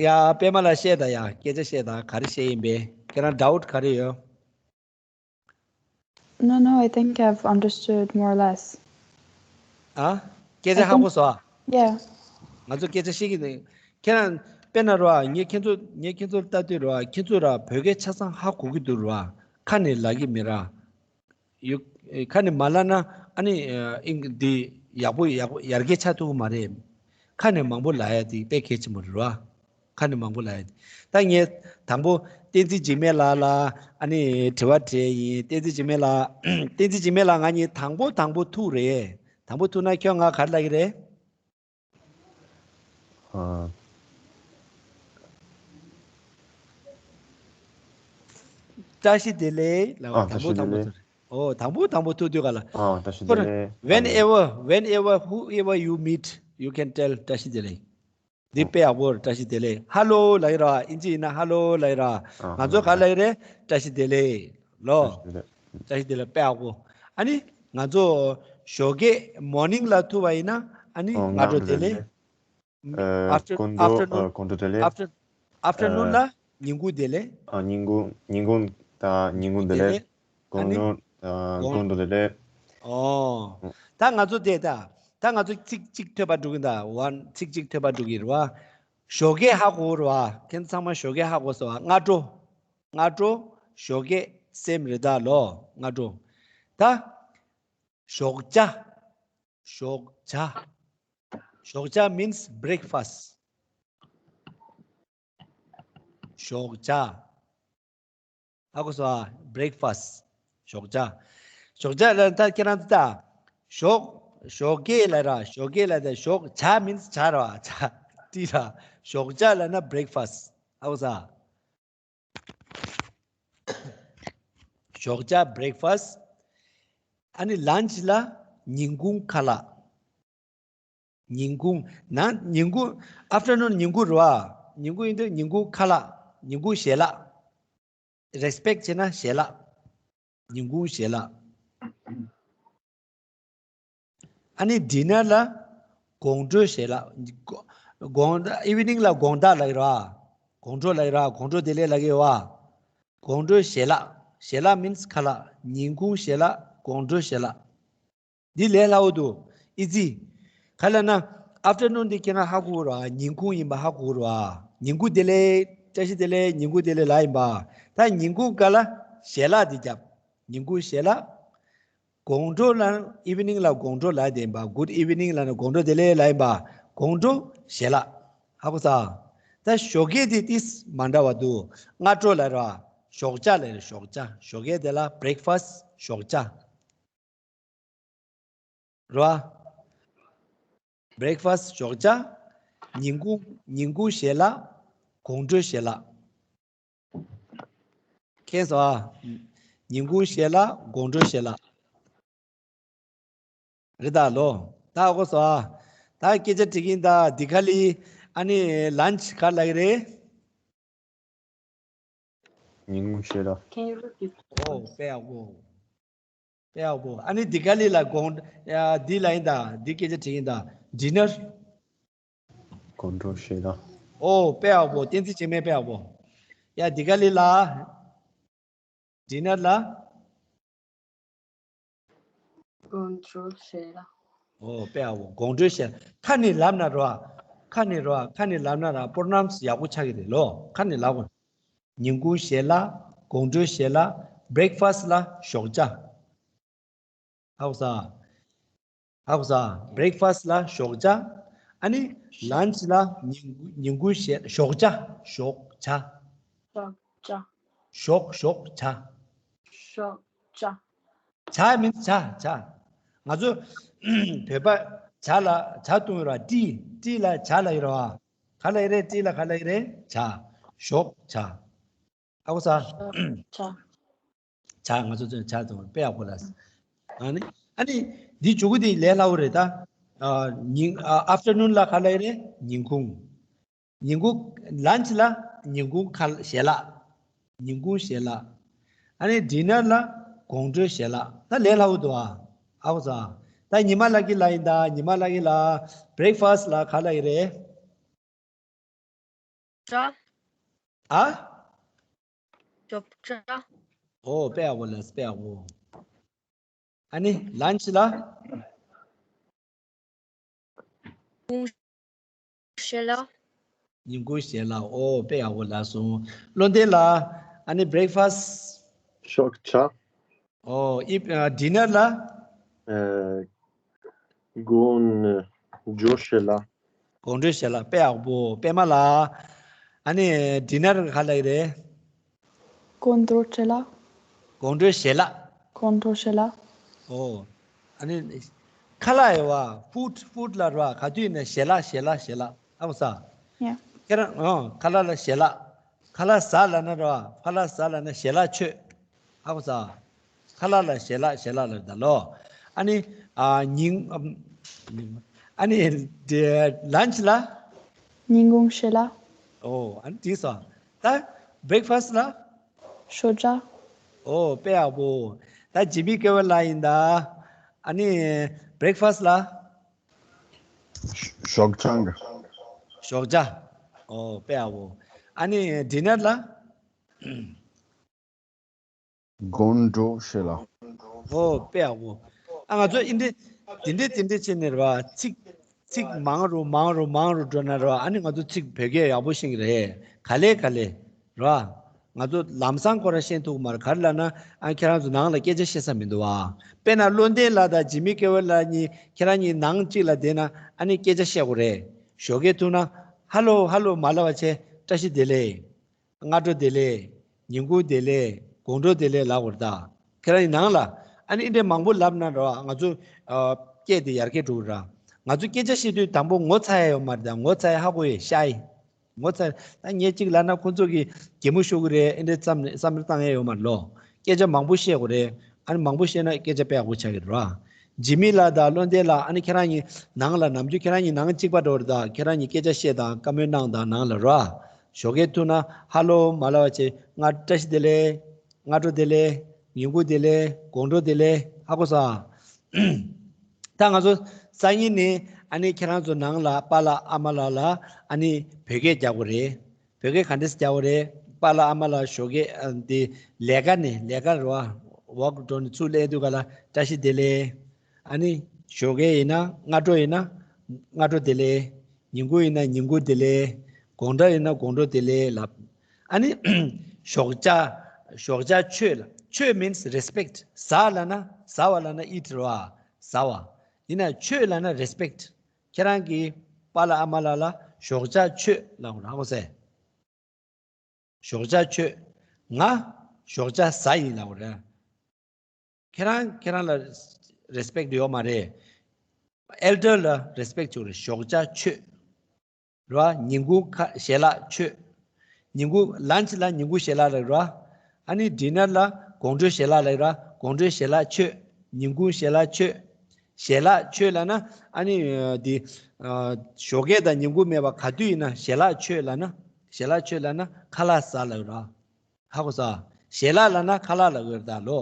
ཡ། པད་མ་ལགས་བཤད་དང་། ཡ། སྐད་ཆ་བཤད་དང་། ག་རེ་བཤད་ཡིན་པས། ཁྱེད་རང་doubt་ག་རེ་ཡོད། No, no, I think I've understood more or less. ཨ། སྐད་ཆ་I ཧ་གོ་think- སོང་ཨ། Yeah. ང་ཚོ་སྐད་ཆ་བཤད་ཀྱི་འདུག་ཁྱེད་རང་དཔེར་ན་རོ་ཨ། ངས་ཁྱེད་ཚོ་ངས་ཁྱེད་ཚོར་ལྟ་དུས་རོ་ཨ། ཁྱེད་ཚོ་ར་བོད་སྐད་ཆ་ཚང་ཧ་གོ་གི་འདུག་རོ་ཨ། ཁ་ནས་ལབ་ཀྱི་མེད་ར། ཡོད། ཁ་ནས་མ་ལབ་ན་ཨ་ནི་ཨིན་འདི་ཡག་པོ་ཡག་པོ་ཡར་རྒྱས་ཆགས་ཐུབ་ཀྱི་མ་རེད། ཁ་ནས་མང་པོ་ལབ་ཡ་དེ་དཔེ་གལ་ཆེན་པོ་རེད་བ། ཁ་ནས་མང་པོ་ལབ་ཡ་དེ། ད་ངས་དང་པོ་བསྟན་འཛིན་འཇིགས་མེད་ལགས་ལ་ཨ་ནི་དྲི་བ་དྲིས་ཡིན། བསྟན་འཛིན་འཇིགས་མེད་ལགས། བསྟན་འཛིན་འཇིགས་མེད་ལགས་ང་གཉིས་དང་པོ་དང་པོ་ཐུག་རེད། དང་པོ་ཐུག་ན་ཁྱོད་ང་ག་རེ་ལབ་ཀྱི་རེད། ཨ། བཀྲ་ཤིས་བདེ་ལེགས་ལབ། ཨ། དང་པོ་བཀྲ་ཤིས་དང་པོ་བདེ་ལེགས། ཐུག་ཨོ། དང་པོ་དང་པོ་ཐུག་དུས་ག་ལ། ཨ། བཀྲ་ཤིས་བདེ་ལེགས། Whenever, whenever, whoever you meet, you can tell བཀྲ་ཤིས་བདེ་ལེགས། འདི་དཔེ་ཡག་པོ་རེད། བཀྲ་ཤིས་བདེ་ལེགས། ཧ་ལོ་ལབ་ཀྱི་རེད་པ། ཨིན་ཇི་ཡིན་ན་ཧ་ལོ་ལབ་ཀྱི་རེད་པ། ཨ། ང་ཚོ་ག་རེ་ལབ་ཀྱི་རེད། བཀྲ་ཤིས་བདེ་ལེགས་ལོ། བཀྲ་ཤིས་བདེ་ལེགས། བཀྲ་ཤིས་བདེ་ལེགས། དཔེ་ཡག་པོ། ཨ་ནི་ང་ཚོ་ཞོགས་ཀས་མོར་ནིང་ལ་ཐུག་པ་ཡིན་ན་ཨ་ནི་ཨོ། སྔ་དྲོ་བདེ་ལེགས། ཨ། After- དགོང་དྲོ། afternoon- ཨ། དགོང་དྲོ་བདེ་ལེགས། After- afternoon- ཨ། ལ་ཉིན་གུང་བདེ་ལེགས། ཨ། ཉིན་གུང་ཉིན་གུང་ད་ཉིན་གུང་བདེ་ལེགས། བདེ་ལེགས། དགོང་དྲོ། ཨ། དགོང་དགོང་དྲོ་བདེ་ལེགས། ཨོ། ད་ང་ཚོ་དེ་ད་ད་ང་ཚོ་ཚིག་གཅིག་ཐོས་པ་འགྲོ་གི་ད། ཝན་ཚིག་གཅིག་ཐོས་པ་འགྲོ་གི་རེད་པ། ཞོགས་ཀས་ཧ་གོ་རེད་པ། ཁྱེད་ཚང་མ་ཞོགས་ཀས་ཧ་གོ་སོང་པ། སྔ་དྲོ། སྔ་དྲོ། ཞོགས་ཀས་སེམས་རེད་ད་ལོ། སྔ་དྲོ། ད་ཞོགས་ཇ། ཞོགས་ཇ། ཞོགས་ཇ་means breakfast. ཞོགས་ཇ། ཧ་གོ་སོང་ཨ། breakfast. ཞོགས་ཇ། ཞོགས་ཇ་ལ་ད་ཁྱེད་རང་ཚོ་ད། ཞོགས། ཞོགས་ཀས་ལབ་ར། ཞོགས་ཀས་ལབ་ད། ཞོགས་ཇ་means ཇ་ར་བ། ཇ། ཏི་ར། ཞོགས་ཇ་ལབ་ན་breakfast. ཧ་གོ་སོང་ཨ། ཞོགས་ཇ། breakfast. ཨ་ནི་lunch ལ་ཉིན་གུང་ཁ་ལག་ཉིན་གུང་ན། ཉིན་གུང་། afternoon ཉིན་གུང་རེད་པ། ཉིན་གུང་ཡིན་དུས་ཉིན་གུང་ཁ་ལག་ཉིན་གུང་ཞལ་ལག Respect བྱས་ན་ཞལ་ལག་ཉིན་གུང་ཞལ་ལག་ཨ་ནི་dinner ལ་དགོང་དྲོའི་ཞལ་ལག་དགོང་། evening ལ་དགོང་དག་ལབ་ཀྱི་རེད་པ། དགོང་དྲོ་ལབ་ཀྱི་རེད་པ། དགོང་དྲོ་བདེ་ལེགས་ལབ་ཀྱི་ཡོད་པ། དགོང་དྲོའི་ཞལ་ལག་ཞལ་ལག་means ཁ་ལག་ཉིན་གུང་ཞལ་ལག་དགོང་དྲོའི་ཞལ་ལག་འདི་ལས་སླ་པོ་འདུག easy། ག་རེ་ལབ་ན། afternoon འདི་ཁྱེད་རང་ཧ་གོ་རེད་པ། ཉིན་གུང་ཡིན་པ་ཧ་གོ་རེད་པ། ཉིན་གུང་བདེ་ལེགས། བཀྲ་ཤིས་བདེ་ལེགས། ཉིན་གུང་བདེ་ལེགས་ལབ་ཡིན་པ། ད་ཉིན་གུང་ག་ལ་ཞལ་ལག་འདི་རྒྱབ། ཉིན་གུང་ཞལ་ལག་དགོང་དྲོ་ལ་evening ལ་དགོང་དྲོ་ལབ་བསྡད་ཡིན་པ། good evening ལབ་ན་དགོང་དྲོ་བདེ་ལེགས་ལབ་ཡིན་པ། དགོང་དྲོ་ཞལ་ལག་ཧ་གོ་སོང་། ད་ཞོགས་ཀས་དེ་ཏིས་མ་འདྲ་བ་འདུག་སྔ་དྲོ་ལབ་ར། ཞོགས་ཇ་ལབ་ར། ཞོགས་ཇ། ཞོགས་ཀས་དེ་ལ་breakfast ཞོགས་ཇ། ར། breakfast ཞོགས་ཇ། ཉིན་གུང་ཉིན་གུང་ཞལ་ལག་དགོང་དྲོའི་ཞལ་ལག་མཁྱེན་སོང་ཨ། ཉིན་གུང་ཞལ་ལག་དགོང་དྲོའི་ཞལ་ལག་རེད་ད་ལོ། ད་ཧ་གོ་སོང་ཨ། ད་སྐད་ཆ་དྲི་གིན་ད་འདི་ག་ལི། ཨ་ནི་lunch ག་ལབ་ཀྱི་རེད། ཉིན་གུང་ཞལ་ལག Can you repeat? ཨོ་དཔེ་ཡག་པོ། དཔེ་ཡག་པོ། ཨ་ནི་འདི་ག་ལི་ལ་དགོང་ཡ་འདི་ལ་ཡིན་ད། འདི་སྐད་ཆ་དྲི་གིན་ད། dinner དགོང་དྲོ་ཞལ་ལག་ཨོ་དཔེ་ཡག་པོ། བསྟན་འཛིན་འཇིགས་མེད་དཔེ་ཡག་པོ། ཡ་འདི་ག་ལི་ལ། dinner ལ། དགོང་དྲོ་ཞལ་ལག་ཨོ་དཔེ་ཡག་པོ། དགོང་དྲོའི་ཞལ། ཁ་ནས་ལབ་ན་རོ། ཁ་ནས་རོ། ཁ་ནས་ལབ་ན་ར་པོར་ནམ་སི་ཡག་པོ་ཆགས་ཀྱི་རེད་ལོ། ཁ་ནས་ལབ་དགོས། ཉིན་གུང་ཞལ་ལག་དགོང་དྲོའི་ཞལ་ལག breakfast ལ་ཞོགས་ཇ། ཧ་གོ་སོང་། ཧ་གོ་སོང་། breakfast ལ་ཞོགས་ཇ། ཨ་ནི་lunch ལ་ཉིན་ཉིན་གུང་ཞལ་ཞོགས་ཇ། ཞོགས་ཇ། ཞོགས་ཇ། ཞོགས་ཞོགས་ཇ། ཞོགས་ཇ། ཇ་means ཇ་ཇ། ང་ཚོ་བོད་པ་ཇ་ལ་ཇ་བཏུང་ཡོད་ར། ཏི་ཏི་ལ་ཇ་ལབ་ཡོད་ར། ག་ལབ་ཡོད་རེད། ཏི་ལ་ག་ལབ་ཡོད་རེད། ཇ། ཞོགས་ཇ། ཧ་གོ་སོང་། ཇ། ཇ་ང་ཚོ་ཚོས་ཇ་བཏུང་དཔེ་ཡག་པོ་ལ། ཨ་ནི་ཨ་ནི་འདི་མཇུག་གུ་འདི་ལས་སླ་པོ་རེད་ད། ཉིན་afternoon ལ་ག་ལབ་ཡོད་རེད། ཉིན་གུང་། ཉིན་གུང་lunch ལ་ཉིན་གུང་ཁ་ཞལ་ལག་ཉིན་གུང་ཞལ་ལག་ཨ་ནི་dinner ལ་དགོང་དྲོའི་ཞལ་ལག་ད་ལས་སླ་པོ་འདུག་ཨ། ཧ་གོ་སོང་། ད་ཉི་མ་ལགས་ཀྱི་ལ་ཡིན་ད། ཉི་མ་ལགས་ཀྱི་ལ་breakfast ལ་ག་ལབ་ཡོད་རེད། ཇ། ཨ། ཞོགས་ཇ། ཨོ་དཔེ་ཡག་པོ་ལ་དཔེ་ཡག་པོ། ཨ་ནི་lunch ལ། ཞལ་ལག་ཉིན་གུང་ཞལ་ལག་ཨོ་དཔེ་ཡག་པོ་ལ་སོང་། བློ་ལྡན་ལགས། ཨ་ནི་breakfast ཞོགས་ཇ། ཨོ་ཨི་dinner ལ། ཨ་དགོང་དྲོ་ཞལ་ལག་དགོང་དྲོ་ཞལ་ལག་དཔེ་ཡག་པོ། པད་མ་ལགས། ཨ་ནི་dinner ག་ལབ་ཡོད་རེད། དགོང་དྲོ་ཞལ་ལག་དགོང་དྲོ་ཞལ་ལག་དགོང་དྲོ་ཞལ་ལག་ཨོ། ཨ་ནི། ཁ་ལག་ཡོད་བ། ཧྥུཌ། ཧྥུཌ་ལ་རེད་བ། ག་དུས་ཡིན་ན་ཞལ་ལག་ཞལ་ལག་ཞལ་ལག་ཧ་གོ་སོང་། Yeah. ཁྱེད་རང་ཨོ་ཁ་ལག་ལ་ཞལ་ལག་ཁ་ལག་ཟ་ལབ་ན་རེད་བ། ཁ་ལག་ཟ་ལབ་ན་ཞལ་ལག་མཆོད། ཧ་གོ་སོང་། ཁ་ལག་ལ་ཞལ་ལག་ཞལ་ལག་ལབ་ད་ལོ། ཨ་ནི་ཨ་ཉིན་ཨམ་ཨ་ནི་ལན་ཆི་ལ། ཉིན་གུང་ཞལ་ལག་ཨོ་ཨ་ནི་དེ་སོང་། ད་བྷི་རེག་ཕ་སི་ལ། ཞོགས་ཇ། ཨོ་དཔེ་ཡག་པོ། ད་ཇི་མི་ཀེ་ཝེ་ལ་ཡིན་ད། ཨ་ནི་བྷི་རེག་ཕ་སི་ལ། ཞོགས་ཇ། ཞོགས་ཇ། ཨོ་དཔེ་ཡག་པོ། ཨ་ནི་ཌི་ནར་ལ། དགོང་དྲོ་ཞལ་ལག་ཨོ་དཔེ་ཡག་པོ། ཨ་ང་ཚོ་ཨིན་འདྲེ་དེ་འདྲེ་དེ་འདྲེ་བྱས་ནས་རེད་བ། ཚིག་ཚིག་མང་རུ་མང་རུ་མང་རུ་འགྲོ་ན་རེད་བ། ཨ་ནི་ང་ཚོ་ཚིག་བོད་སྐད་ཡག་པོ་ཤེས་ཀྱི་རེད། ག་ལེ་ག་ལེ་རེད་བ། ང་ཚོ་ལམ་སང་ཁོ་རང་ཤེས་ཐུབ་ཀྱི་མ་རེད། ག་རེ་ལབ་ན་ཨ་ཁྱེད་རང་ཚོ་ནང་ལ་སྐད་ཆ་བཤད་ས་མི་འདུག་བ། དཔེར་ན་བློ་ལྡན་ལགས་དང་ཇི་མི་ཀེ་ཝེ་ལགས་གཉིས་ཁྱེད་རང་གཉིས་ནང་གཅིག་ལ་བསྡད་ན་ཨ་ནི་སྐད་ཆ་བཤད་དགོས་རེད། ཞོགས་ཀས་ཐུག་ན་ཧ་ལོ་ཧ་ལོ་མ་ལབ་པ་བྱས། བཀྲ་ཤིས་བདེ་ལེགས། སྔ་དྲོ་བདེ་ལེགས། ཉིན་གུང་བདེ་ལེགས། དགོང་དྲོ་བདེ་ལེགས་ལབ་དགོས་རེད་ད། ཁྱེད་རང་གི་ནང་ལ་ཨ་ནི་འདི་འདྲའི་མང་པོ་ལབ་ན་ར་ང་ཚོ་ཨ་སྐད་དེ་ཡར་རྒྱས་འགྲོ་གི་ར། ང་ཚོ་སྐད་ཆ་བཤད་དུས་དང་པོ་ངོ་ཚ་ཡ་ཡོད་མ་རེད་ད། ངོ་ཚ་ཡ་ཧ་གོ་ཡས་ཤ་ཡི། ངོ་ཚ་ཡ་ད་ངས་གཅིག་ལབ་ན་ཁོ་ཚོ་གི་གད་མོ་ཤོར་གི་རེད། ཨེ་འདྲའི་བསམ་ནས་བསམ་བློ་བཏང་ཡ་ཡོད་མ་རེད་ལོ། སྐད་ཆ་མང་པོ་བཤད་དགོས་རེད། ཨ་ནི་མང་པོ་བཤད་ན་སྐད་ཆ་དཔེ་ཡག་པོ་ཆགས་ཀྱི་རེད་ར། འཇིགས་མེད་ལགས་དང་བློ་ལྡན་ལགས་ཨ་ནི་ཁྱེད་རང་གཉིས་ནང་ལ་ནམ་རྒྱུན་ཁྱེད་རང་གཉིས་ནང་གཅིག་པ་འགྲོ་རེད་ད། ཁྱེད་རང་གཉིས་སྐད་ཆ་བཤད་དང་བཀའ་མོལ་གནང་དང་ནང་ལ་ར། ཞོགས་ཀས་ཐུག་ན་ཧ་ལོ་མ་ལབ་པ་བྱས། སྔ་བཀྲ་ཤིས་བདེ་ལེགས། སྔ་དྲོ་བདེ་ལེགས། ཉིན་གུང་བདེ་ལེགས། དགོང་དྲོ་བདེ་ལེགས། ཧ་གོ་སོང་། ད་ང་ཚོ་སང་ཉིན་ནས་ཨ་ནི་ཁྱེད་རང་ཚོ་ནང་ལ་པཱ་ལགས་ཨ་མ་ལགས་ལ་ཨ་ནི་བོད་སྐད་རྒྱག་དགོས་རེད། བོད་སྐད་ག་འདྲས་རྒྱག་དགོས་རེད། པཱ་ལགས་ཨ་མ་ལགས་ཞོགས་ཀས་ཨ་འདི་ལས་ཀ་ནས་ལས་ཀ་རེད་བ། ཝོག་འགྲོ་ནས་ཚུར་སླེབས་དུས་ག་ལ་བཀྲ་ཤིས་བདེ་ལེགས། ཨ་ནི་ཞོགས་ཀས་ཡིན་ན་སྔ་དྲོ་ཡིན་ན་སྔ་དྲོ་བདེ་ལེགས། ཉིན་གུང་ཡིན་ན་ཉིན་གུང་བདེ་ལེགས། དགོང་དྲོ་ཡིན་ན་དགོང་དྲོ་བདེ་ལེགས་ལབ། ཨ་ནི་ཞོགས་ཇ། ཞོགས་ཇ་མཆོད་ལ། མཆོད་means respect. ཟ་ལབ་ན་ཟ་བ་ལབ་ན་eat རེད་བ། ཟ་བ། ཡིན་ན་མཆོད་ལབ་ན་respect. ཁྱེད་རང་གིས་པཱ་ལགས་ཨ་མ་ལགས་ལ་ཞོགས་ཇ་མཆོད་ལབ་དགོས་རེད། ཧ་གོ་སོང་། ཞོགས་ཇ་མཆོད། ང་ཞོགས་ཇ་ཟ་ཡིན་ལབ་དགོས་རེད། ཁྱེད་རང་ཁྱེད་རང་ལ་respect ཡོད་མ་རེད། elder ལ་respect བྱེད་དགོས་རེད། ཞོགས་ཇ་མཆོད། རེད་བ། ཉིན་གུང་ཁ་ཞལ་ལག་མཆོད། ཉིན་གུང་lunch ལ་ཉིན་གུང་ཞལ་ལག་རེད་བ། ཨ་ནི་dinner ལ་དགོང་དྲོའི་ཞལ་ལག་རེད་བ། དགོང་དྲོའི་ཞལ་ལག་མཆོད། ཉིན་གུང་ཞལ་ལག་མཆོད། ཞལ་ལག་མཆོད་ལབ་ན་ཨ་ནི་ཨ་འདི་ཨ་ཞོགས་ཀས་དང་ཉིན་གུང་མེད་པ་ག་དུས་ཡིན་ན་ཞལ་ལག་མཆོད་ལབ་ན། ཞལ་ལག་མཆོད་ལབ་ན་ཁ་ལག་ཟ་ལབ་ར། ཧ་གོ་སོང་། ཞལ་ལག་ལབ་ན་ཁ་ལག་ལབ་ཡོད་རེད་ད་ལོ།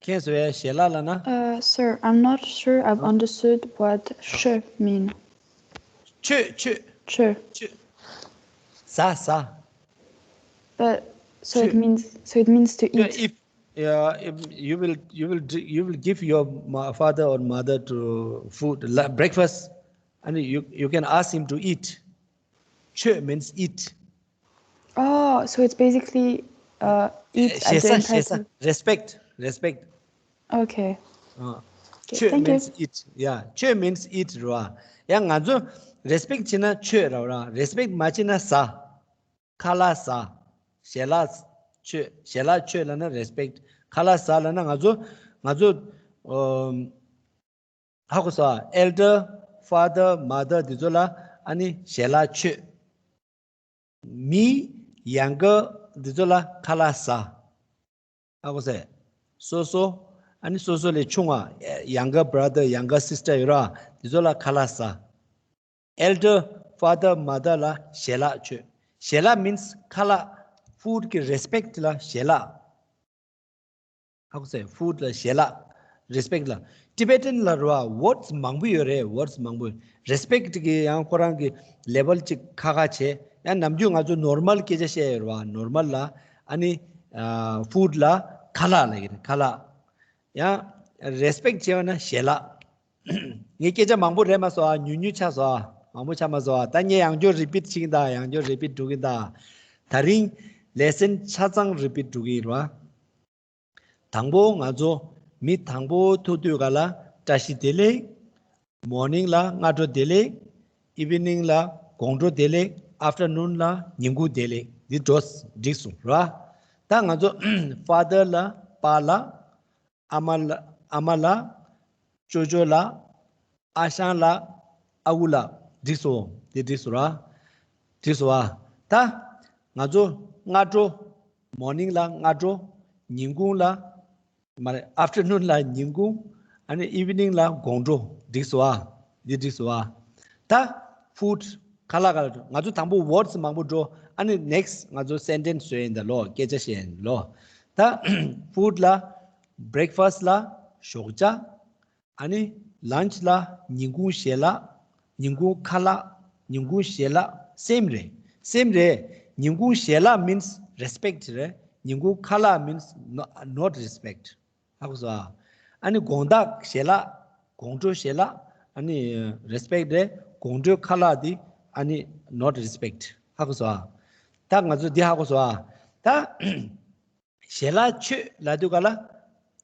མཁྱེན་སོང་ངས། ཞལ་ལག་ལབ་ན། Uh, sir, I'm not sure I've understood what sh mean. མཆོད་མཆོད། Sh. མཆོད། ཟ་ཟ། But so it Sh- means so it means to Yeah, eat. if yeah, if you will you will dri- you will give your ma- father or mother to food la- breakfast, and you you can ask him to eat. མཆོད means eat. Oh, so it's basically uh eat at the ཞེ་ས་ཞེ་ས། entire. Respect, respect. Okay. ཨ། Okay, མཆོད thank you. means eat. Yeah, མཆོད་means eat རེད་བ། ཡང་ང་ཚོ་respect བྱེད་ན་མཆོད་རེད་བ། Respect མ་བྱེད་ན་ཟ། ཁ་ལག་ཟ། ཞལ་ལག་མཆོད། ཞལ་ལག་མཆོད་ལབ་ན་respect། ཁ་ལག་ཟ་ལབ་ན་ང་ཚོ་ང་ཚོ་ཨམ། ཧ་གོ་སོང་། Elder, father, mother འདི་ཚོ་ལ་ཨ་ནི་ཞལ་ལག་མཆོད། མི་younger འདི་ཚོ་ལ་ཁ་ལག་ཟ། ཧ་གོ་སོང་། སོ་སོ། ཨ་ནི་སོ་སོ་ལས་ཆུང་བ། Younger brother, younger sister ཡོད་ར། འདི་ཚོ་ལ་ཁ་ལག་ཟ། Elder, father, mother ལ་ཞལ་ལག་མཆོད། ཞལ་ལག་means ཁ་ལག། Food གི་respect ལ་ཞལ་ལག། ཧ་གོ་སོང་། Food ལ་ཞལ་ལག། Respect ལ། Tibetan ལ་ར་words མང་པོ་ཡོད་རེད། Words མང་པོ། Respect གི་ཡང་ཁོ་རང་གི་level གཅིག་ཁ་ཁ་བྱས། ཡང་ནམ་རྒྱུན་ང་ཚོ་normal སྐད་ཆ་བཤད་ཡོད་ར། Normal ལ་ཨ་ནི་ཨ་food ལ་ཁ་ལག་ལབ་ཀྱི་རེད། ཁ་ལག། ཡང་respect བྱས་པ་ན་ཞལ་ལག། ངས་སྐད་ཆ་མང་པོ་རེད་མ་སོང་ཨ། ཉུང་ཉུང་ཆགས་སོང་ཨ། མང་པོ་ཆགས་མ་སོང་ཨ། ད་ངས་ཡང་བསྐྱར་repeat བྱེད་ཀྱིན་གདའ། ཡང་བསྐྱར་repeat འགྲོ་གིན་གདའ། ད་རིང་lesson ཆ་ཚང་repeat འགྲོ་གི་ཡིན་ར། དང་པོ་ང་ཚོ་མི་དང་པོ་ཐུག་དུས་ག་ལ་བཀྲ་ཤིས་བདེ་ལེགས། Morning ལ་སྔ་དྲོ་བདེ་ལེགས། Evening ལ་དགོང་དྲོ་བདེ་ལེགས། Afternoon ལ་ཉིན་གུང་བདེ་ལེགས། འདི་འགྲོ་འགྲིག་སོང་ར། ད་ང་ཚོ་father ལ་པཱ་ལགས། ཨ་མ་ལགས། ཨ་མ་ལགས། ཅོ་ཅོ་ལགས། ཨ་ཞང་ལགས། ཨ་ཁུ་ལགས། འགྲིག་སོང་། དེ་འགྲིག་སོང་ར། འགྲིག་སོང་ཨ། ད་ང་ཚོ་སྔ་དྲོ། མོར་ནིང་ལ་སྔ་དྲོ། ཉིན་གུང་ལ། མ་རེད། ཨབ་ཊར་ནུན་ལ་ཉིན་གུང་། ཨ་ནི་ཨིབ་ནིང་ལ་དགོང་དྲོ། འགྲིག་སོང་ཨ། འདི་འགྲིག་སོང་ཨ། ད་ཕུཌ། ཁ་ལག་ག་ལ་འགྲོ། ང་ཚོ་དང་པོ་ཝོརཌ་མང་པོ་འགྲོ། ཨ་ནི་ནེགསི་ང་ཚོ་སེན་ཊེན་སི་བཟོས་ཡིན་ད་ལོ། སྐད་ཆ་བཤད་ཡིན་ལོ། ད་ཕུཌ་ལ། བྷི་རེག་ཕ་སི་ལ། ཞོགས་ཇ། ཨ་ནི་ལན་ཆི་ལ་ཉིན་གུང་ཞལ་ལག། ཉིན་གུང་ཁ་ལག། ཉིན་གུང་ཞལ་ལག། སེམ་རེད། སེམ་རེད། ཉིན་གུང་ཞལ་ལག་མིནས་རེ་སི་པེག་ཊི་རེད། ཉིན་གུང་ཁ་ལག་མིནས་ནོ་ནོ་ཊི་རེ་སི་པེག་ཊི། ཧ་གོ་སོང་ཨ། ཨ་ནི་དགོང་དག་ཞལ་ལག། དགོང་དྲོ་ཞལ་ལག། ཨ་ནི་རེ་སི་པེག་ཊི་རེད། དགོང་དྲོའི་ཁ་ལག་འདི་ཨ་ནི་ནོ་ཊི་རེ་སི་པེག་ཊི། ཧ་གོ་སོང་ཨ། ད་ང་ཚོ་འདི་ཧ་གོ་སོང་ཨ། ད། ཞལ་ལག་མཆོད་ལབ་དུས་ག་ལ།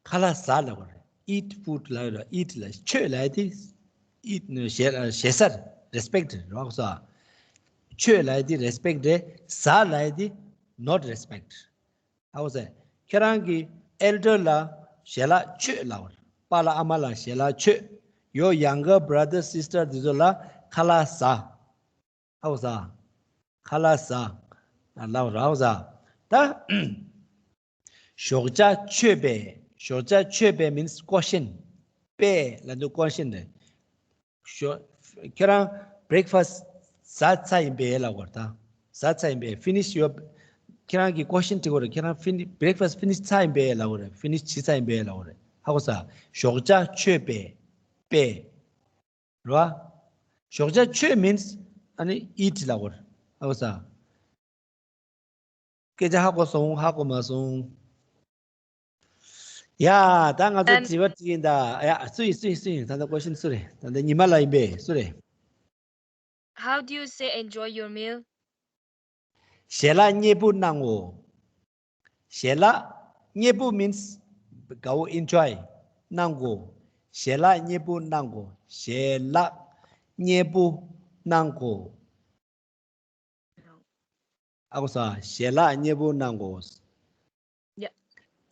ཁ་ལག་ཟ་ལབ་དགོས་རེད། ཨིཊ་ཕུཌ་ལབ་རེད། ཨིཊ་ལ་མཆོད་ལབ་ཡ་དེ། ཨིཊ་ནི་ཞལ་ཞལ་ཟས་རེད། རེ་སི་པེག་ཊི་རེད། ཧ་གོ་སོང་ཨ། མཆོད་ལབ་ཡ་དེ་རེ་སི་པེག་ཊི་རེད། ཟ་ལབ་ཡ་དེ་ནོ་ཊི་རེ་སི་པེག་ཊི། ཧ་གོ་སོང་ཨ། ཁྱེད་རང་གི་ཨེལ་ཌར་ལ་ཞལ་ལག་མཆོད་ལབ་དགོས་རེད། པཱ་ལགས་ཨ་མ་ལགས་ཞལ་ལག་མཆོད། Your younger brother sister དེ་ཚོ་ལ་ཁ་ལག་ཟ། ཧ་གོ་སོང་ཨ། ཁ་ལག་ཟ། ལབ་ར་ཧ་གོ་སོང་ཨ། ད། ཞོགས་ཇ་མཆོད་པས། ཞོགས་ཇ་མཆོད་པས་མིནས་ཀོ་ཤན། པས་ལབ་དུས་ཀོ་ཤན་རེད། ཞོ། ཁྱེད་རང་བྷི་རེག་ཕ་སི་ཟ་ཚར་ཡིན་པས་ལབ་དགོས་རེད་ད། ཟ་ཚར་ཡིན་པས། ཕི་ནིཤ་ཡོར། ཁྱེད་རང་གིས་ཀོ་ཤན་དྲི་དགོས་རེད། ཁྱེད་རང་ཕི་ནི་བྷི་རེག་ཕ་སི་ཕི་ནིཤ་ཚར་ཡིན་པས་ལབ་དགོས་རེད། ཕི་ནིཤ་བྱས་ཚར་ཡིན་པས་ལབ་དགོས་རེད། ཧ་གོ་སོང་ཨ། ཞོགས་ཇ་མཆོད་པས། པས། རེད་བ། ཞོགས་ཇ་མཆོད་མིནས་ཨ་ནི་ཨིཊ་ལབ་དགོས་རེད། ཧ་གོ་སོང་ཨ། སྐད་ཆ་ཧ་གོ་སོང་། ཧ་གོ་མ་སོང་། ཡ། ད་ང་ཚོ་ཨན། དྲི་བ་དྲིས་ཡིན་ད། ཡ། སུ་ཡིན། སུ་ཡིན། སུ་ཡིན། ད་ལྟ་ཀོ་ཤན་སུ་རེད། ད་ལྟ་ཉི་མ་ལགས་ཡིན་པས། སུ་རེད། How do you say enjoy your meal? ཞལ་ལག་མཉེས་པོ་གནང་ངོ་། ཞལ་ལག་མཉེས་པོ་མིནས་དགའ་བོ། ཨེན་ཇོའི་གནང་དགོས། ཞལ་ལག་མཉེས་པོ་གནང་དགོས། ཞལ་ལག་མཉེས་པོ་གནང་དགོས། ཨ་གོ་ས། ཞལ་ལག་མཉེས་པོ་གནང་དགོས། Yeah.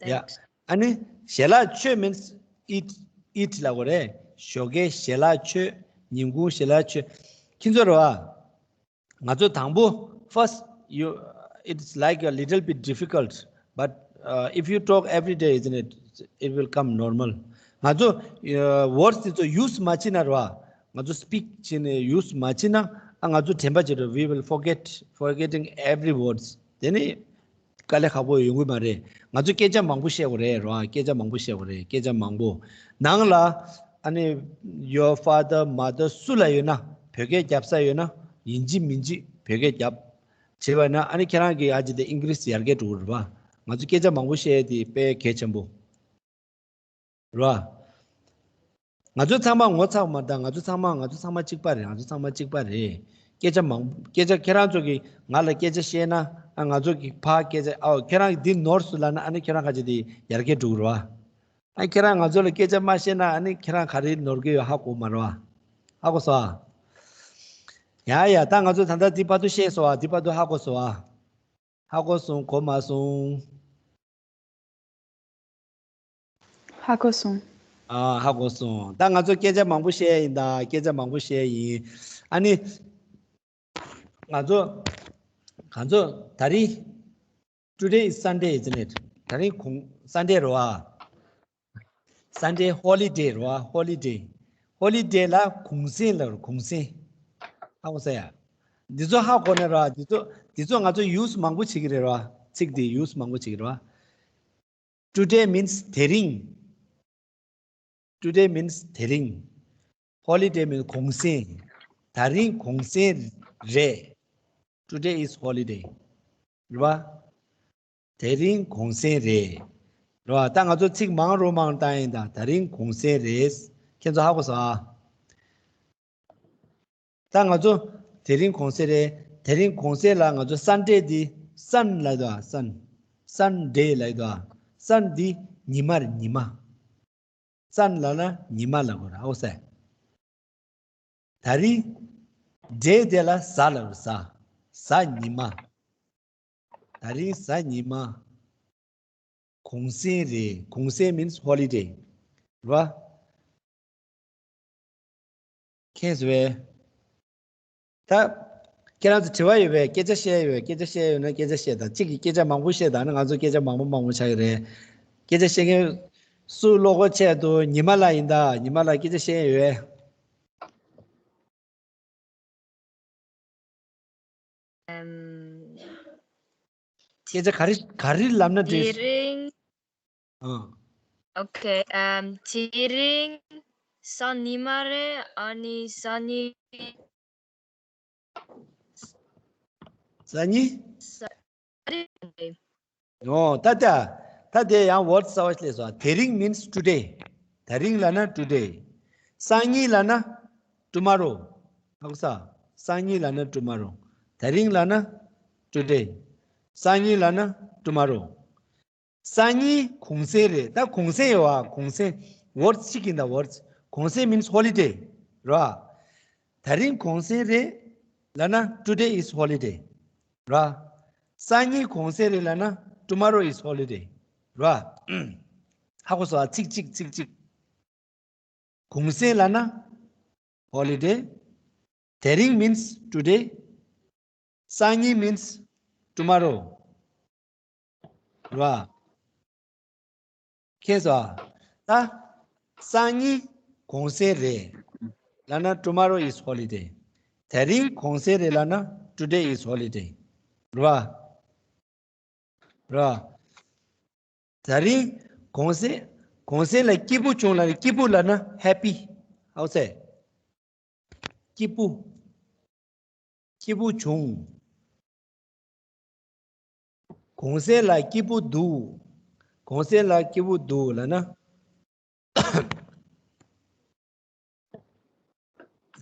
ཡ། Thanks. ཨ་ནི་ཞལ་ལག་མཆོད་མིན་ཨིཊ། ཨིཊ་ལབ་དགོས་རེད། ཞོགས་ཀའི་ཞལ་ལག་མཆོད། ཉིན་གུང་ཞལ་ལག་མཆོད། ཁྱེད་ཚོ་རེད་བ། ང་ཚོ་དང་པོ་first you, it's like a little bit difficult, but uh, if you talk every day, isn't it, it will come normal. ང་ཚོ words དེ་ཚོ use མ་བྱེད་ན་རེད་བ། ང་ཚོ་speak བྱས་ནས་use མ་བྱེད་ན། ཨ། ང་ཚོ་དྲན་པ་བརྗེད་འགྲོ། We will forget, forgetting every words. དེ་ནི་དཀའ་ལས་ཁག་པོ་ཡོང་གི་མ་རེད། ང་ཚོ་སྐད་ཆ་མང་པོ་བཤད་དགོས་རེད་རེད་བ། སྐད་ཆ་མང་པོ་བཤད་དགོས་རེད། སྐད་ཆ་མང་པོ། ནང་ལ་ཨ་ནི་your father, mother སུ་ལ་ཡོད་ན། བོད་སྐད་རྒྱབ་ས་ཡོད་ན། ཡིན་གཅིག་མིན་གཅིག་བོད་སྐད་རྒྱབ། བྱས་པ་ན་ཨ་ནི་ཁྱེད་རང་གིས་ཨ་ཅེ་དེ་ཨིང་ལིཤ་ཡར་རྒྱས་འགྲོ་གི་རེད་བ། ང་ཚོ་སྐད་ཆ་མང་པོ་བཤད་དེ་དཔེ་གལ་ཆེན་པོ། རེད་བ། ང་ཚོ་ཚང་མ་ངོ་ཚ་བ་མ་རེད། ང་ཚོ་ཚང་མ། ང་ཚོ་ཚང་མ་གཅིག་པ་རེད། ང་ཚོ་ཚང་མ་གཅིག་པ་རེད། སྐད་ཆ་མང་། སྐད་ཆ་ཁྱེད་རང་ཚོ་གིས་ང་ལ་སྐད་ཆ་བཤད་ན། ཨ། ང་ཚོ་གིས་ཕར་སྐད་ཆ། ཨའོ། ཁྱེད་རང་གིས་འདི་ནོར་སོང་ལབ་ན། ཨ་ནི་ཁྱེད་རང་ཁ་ཆེ་དེ་ཡར་རྒྱས་འགྲོ་གི་རེད་བ། ཨ། ཁྱེད་རང་ང་ཚོ་ལ་སྐད་ཆ་མ་བཤད་ན། ཨ་ནི་ཁྱེད་རང་ག་རེ་ནོར་གི་ཡོད་ཧ་གོ་མ་རེད་བ། ཧ་གོ་སོང་ཨ། ཡ་ཡ། ད་ང་ཚོ་ད་ལྟ་འདི་བར་དུ་བཤད་སོང་ཨ། འདི་བར་དུ་ཧ་གོ་སོང་ཨ། ཧ་གོ་སོང་། གོ་མ་སོང་། ཧ་གོ་སོང་། ཨ། ཧ་གོ་སོང་། ད་ང་ཚོ་སྐད་ཆ་མང་པོ་བཤད་ཡིན་ད། སྐད་ཆ་མང་པོ་བཤད་ཡིན། ཨ་ནི་ང་ཚོ། ང་ཚོ་ད་རིང་། Today is Sunday, isn't it? ད་རིང་གུང་། Sunday རེད་བ། Sunday holiday རེད་བ། Holiday. Holiday ལ་གུང་སེང་ལབ་རེད། གུང་སེང་། ཧ་གོ་སོང་ཡ། འདི་ཚོ་ཧ་གོ་ན་རེད་བ། འདི་ཚོ། འདི་ཚོ་ང་ཚོ་use མང་པོ་བྱེད་ཀྱི་རེད་རེད་བ། ཚིག་འདི་use མང་པོ་བྱེད་ཀྱི་རེད་བ། Today means དེ་རིང་། Today means དེ་རིང་། Holiday means གུང་སེང་། ད་རིང་གུང་སེང་རེད། Today is holiday. རེད་བ། དེ་རིང་གུང་སེང་རེད། རེད་བ། ད་ང་ཚོ་ཚིག་མང་རུ་མང་བཏང་ཡིན་ད། ད་རིང་གུང་སེང་རེད། ཁྱེད་ཚོ་ཧ་གོ་སོང་ཨ། ད་ང་ཚོ་དེ་རིང་གུང་སེང་རེད། དེ་རིང་གུང་སེང་ལ་ང་ཚོ་Sunday འདི། Sun ལབ་དོ། Sun. Sunday ལབ་དོ། Sun འདི་ཉི་མ་རེད། ཉི་མ། Sun ལབ་ན་ཉི་མ་ལབ་དགོས་རེད། ཨོ་སེ། ད་རིང་day དེ་ལ་གཟའ་ལབ་རེད། གཟའ། གཟའ་ཉི་མ། ད་རིང་གཟའ་ཉི་མ། གུང་སེང་རེད། གུང་སེང་means holiday. རེད་བ། མཁྱེན་སོང་བས། ད། ཁྱེད་རང་ཚོ་དྲི་བ་ཡོད་པས་སྐད་ཆ་བཤད་ཡོད་པས་སྐད་ཆ་བཤད་ཡོད་ན་སྐད་ཆ་བཤད་དང་། གཅིག་གིས་སྐད་ཆ་མང་པོ་བཤད་དང་ན་ང་ཚོ་སྐད་ཆ་མང་པོ་མང་པོ་ཆགས་ཀྱི་རེད། སྐད་ཆ་བཤད་མཁན་སུ་བློ་ཁོག་ཆེ་འདུག་ཉི་མ་ལགས་ཡིན་ད། ཉི་མ་ལགས་སྐད་ཆ་བཤད་ཡོད་པས། ཨམ། སྐད་ཆ་ག་རེ་ག་རེ་ལབ་ན་འགྲིག་དེ་རིང་། ཨ། ཨོ་ཁེ། ཨམ། དེ་རིང་སང་ཉི་མ་རེད། ཨ་ནི་སང་ཉིན། སང་ཉིན། སང་ཉིན། ཨོ། ད་ལྟ། ད་དེ་ཡང་ཝརཌ་གསར་པ་སླེབས་སོང་། དེ་རིང་means today། དེ་རིང་ལབ་ན་today། སང་ཉིན་ལབ་ན་tomorrow། ཧ་གོ་སོང་། སང་ཉིན་ལབ་ན་tomorrow། དེ་རིང་ལབ་ན་today། སང་ཉིན་ལབ་ན་tomorrow། སང་ཉིན་གུང་སེང་རེད། ད་གུང་སེང་ཡོད་པ། གུང་སེང་ཝརཌ་གཅིག་ཡིན་ད། ཝརཌ། གུང་སེང་means holiday ར། དེ་རིང་གུང་སེང་རེད་ལབ་ན་today is holiday ར། སང་ཉིན་གུང་སེང་རེད་ལབ་ན་tomorrow is holiday ར། ཧ་གོ་སོང་ཨ། ཚིག་གཅིག་ཚིག་གཅིག་གུང་སེང་ལབ་ན་holiday། དེ་རིང་means today། སང་ཉིན་means tomorrow ར། མཁྱེན་སོང་ཨ། ད། སང་ཉིན་གུང་སེང་རེད་ལབ་ན་tomorrow is holiday། དེ་རིང་གུང་སེང་རེད་ལབ་ན་today is holiday ར། ར། དེ་རིང་གུང་སེང་། གུང་སེང་ལ་སྐྱིད་པོ་བྱུང་ལབ་ན། སྐྱིད་པོ་ལབ་ན་happy། ཧ་གོ་སོང་། སྐྱིད་པོ། སྐྱིད་པོ་བྱུང་། གུང་སེང་ལ་སྐྱིད་པོ་འདུག་གུང་སེང་ལ་སྐྱིད་པོ་འདུག་ལབ་ན།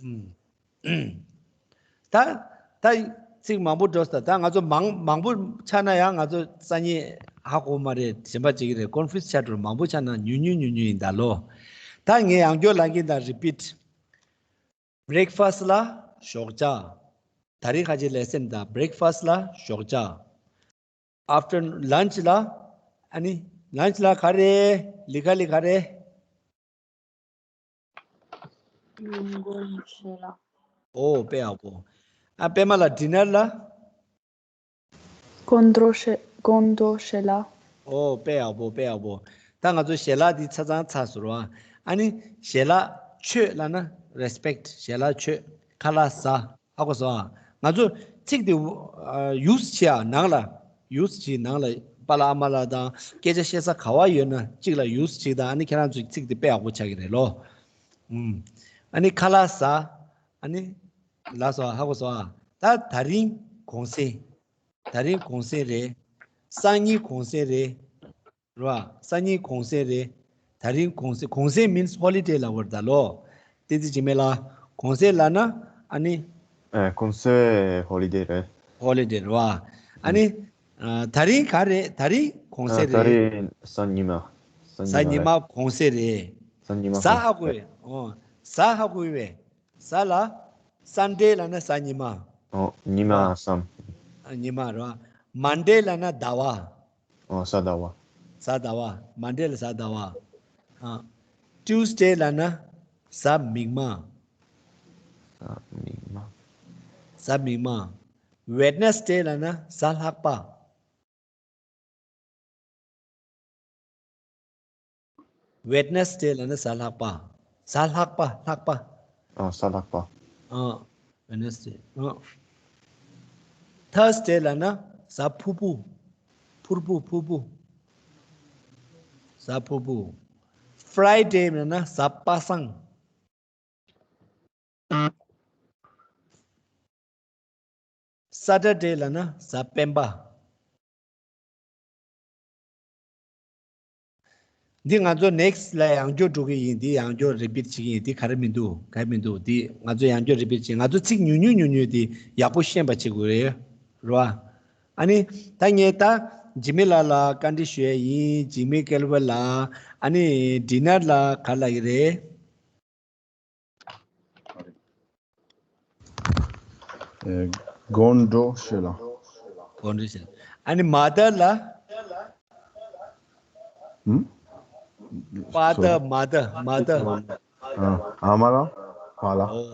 ཨུམ། ད། ད། ཚིག་མང་པོ་འགྲོ་ས། ད་ང་ཚོ་མང་མང་པོ་ཆགས་ན་ཡང་ང་ཚོ་སང་ཉིན་ཧ་གོ་མ་རེད། གཞན་པ་ཅིག་རེད། confuse ཆགས་འགྲོ། མང་པོ་ཆགས་ན་ཉུང་ཉུང་ཉུང་ཉུང་ཡིན་ད་ལོ། ད་ངས་ཡང་བསྐྱར་ལབ་ཀྱིན་ད། repeat། breakfast ལ་ཞོགས་ཇ། དེ་རིང་ཁ་ཆེ་lesson ད་breakfast ལ་ཞོགས་ཇ། after lunch ལ། ཨ་ནི་lunch ལ་ག་རེ། ལི་ཁ་ལི་ག་རེ། ཨོ་དཔེ་ཡག་པོ། ཨ་པད་མ་ལ་dinner ལ། སྒོང་རྡོག་ཞལ། སྒོང་རྡོག་ཞལ་ལག་ཨོ་དཔེ་ཡག་པོ། དཔེ་ཡག་པོ། ད་ང་ཚོ་ཞལ་ལག་འདི་ཆ་ཚང་ཚར་སོང་ར། ཨ་ནི་ཞལ་ལག་མཆོད་ལབ་ན་respect། ཞལ་ལག་མཆོད། ཁ་ལག་ཟ། ཧ་གོ་སོང་ཨ། ང་ཚོ་ཚིག་དེ་ཨ་use བྱེད་ཨ། ནང་ལ་use བྱེད། ནང་ལ་པཱ་ལགས་ཨ་མ་ལགས་དང་སྐད་ཆ་བཤད་ས་ག་བ་ཡོད་ན་གཅིག་ལ་use བྱེད་དང་། ཨ་ནི་ཁྱེད་རང་ཚོས་ཚིག་དེ་དཔེ་ཡག་པོ་ཆགས་ཀྱི་རེད་ལོ། ཨུམ། ཨ་ནི་ཁ་ལག་ཟ། ཨ་ནི་ལགས་སོ། ཧ་གོ་སོང་ཨ། ད་དེ་རིང་གུང་སེང་། དེ་རིང་གུང་སེང་རེད། སང་ཉིན་གུང་སེང་རེད། རེད་བ། སང་ཉིན་གུང་སེང་རེད། དེ་རིང་གུང་སེང་། གུང་སེང་means holiday ལབ་པ་རེད་ད་ལོ། བསྟན་འཛིན་འཇིགས་མེད་ལགས། གུང་སེང་ལབ་ན་ཨ་ནི། ཨ། གུང་སེང་holiday རེད། holiday རེད་བ། ཨ་ནི། ཨ། དེ་རིང་ག་རེད། དེ་རིང་གུང་སེང་རེད། ཨ། དེ་རིང་གཟའ་ཉི་མ། གཟའ་ཉི་མ་གུང་སེང་རེད། གཟའ་ཉི་མ་གཟའ་གུང་ཧ་གོ་ཡོད། ཨོ། གཟའ་ཧ་གོ་ཡོད་པས། གཟའ་ལ། Sunday ལབ་ན་གཟའ་ཉི་མ། ཨོ། ཉི་མ་བསམ། ཨ། ཉི་མ་རེད་བ། Monday ལབ་ན་ཟླ་བ། ཨོ། གཟའ་ཟླ་བ། གཟའ་ཟླ་བ། Monday ལ་གཟའ་ཟླ་བ། ཨ། Tuesday ལབ་ན་གཟའ་མིག་དམར། གཟའ་མིག་དམར། གཟའ་མིག་དམར། Wednesday ལབ་ན་གཟའ་ལྷག་པ། Wednesday ལབ་ན་གཟའ་ལྷག་པ། གཟའ་ལྷག་པ། ལྷག་པ། ཨ། གཟའ་ལྷག་པ། ཨ། Wednesday། ཨ། Thursday ལབ་ན་གཟའ་ཕུར་བུ། ཕུར་བུ། ཕུར་བུ། གཟའ་ཕུར་བུ། Friday ལབ་ན་གཟའ་པ་སངས། Saturday ལབ་ན་གཟའ་སྤེན་པ། འདི་ང་ཚོ་next ལ་ཡང་བསྐྱར་འགྲོ་གི་ཡིན། འདི་ཡང་བསྐྱར་repeat བྱེད་ཀྱི་ཡིན། འདི་ག་རེ་མི་འདུག་ག་རེ་མི་འདུག་འདི་ང་ཚོ་ཡང་བསྐྱར་repeat བྱེད། ང་ཚོ་ཚིག་ཉུང་ཉུང་ཉུང་ཉུང་འདི་ཡག་པོ་ཤེས་པ་བྱེད་དགོས་རེད། རེད་བ། ཨ་ནི་ད་ངས་ད་འཇིགས་མེད་ལགས་ལ་བཀའ་འདྲི་ཞུ་ཡ་ཡིན། འཇིགས་མེད་སྐལ་བ་ལགས། ཨ་ནི་dinner ལ་ག་རེ་ལབ་ཀྱི་རེད། ཨེ། སྒོང་རྡོག་ཞལ་ལག་སྒོང་རྡོག་ཞལ་ལག་ཨ་ནི་mother ལ། ཧུམ། father, mother, mother. ཨ་མ་ལ་པཱ་ལགས། ཨོ།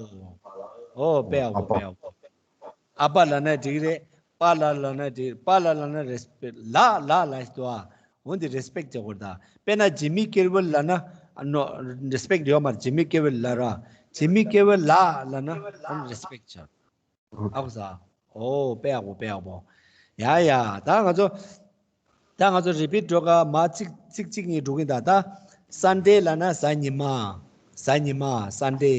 ཨོ་དཔེ་ཡག་པོ་དཔེ་ཡག་པོ། ཨ་པ་ལབ་ན་འགྲིག་རེད། པཱ་ལགས་ལབ་ན་འགྲིག་པཱ་ལགས་ལབ་ན་རེ་སི་པེག་ལགས་ལགས་ལབ་ཞིག་འདུག་ཨ། འོན་ཏེ་རེ་སི་པེག་བྱེད་དགོས་རེད་ད། དཔེར་ན་ཇི་མི་ཀེར་ཝལ་ལབ་ན་ནོ་རེ་སི་པེག་ཡོད་མ་རེད། ཇི་མི་ཀེར་ཝལ་ལབ་ར། ཇི་མི་ཀེར་ཝལ་ལགས་ལབ་ན་རེ་སི་པེག་བྱ། ཨ་ཁུ་ས། ཨོ་དཔེ་ཡག་པོ་དཔེ་ཡག་པོ། ཡ་ཡ་ད་ང་ཚོ་ད་ང་ཚོ་རི་པིཊ་འགྲོ་ག་མ་ཚིག་ཚིག་གཅིག་གཉིས་འགྲོ་གིན་ད། ད་སན་ཌེ་ལབ་ན་གཟའ་ཉི་མ། གཟའ་ཉི་མ་སན་ཌེ།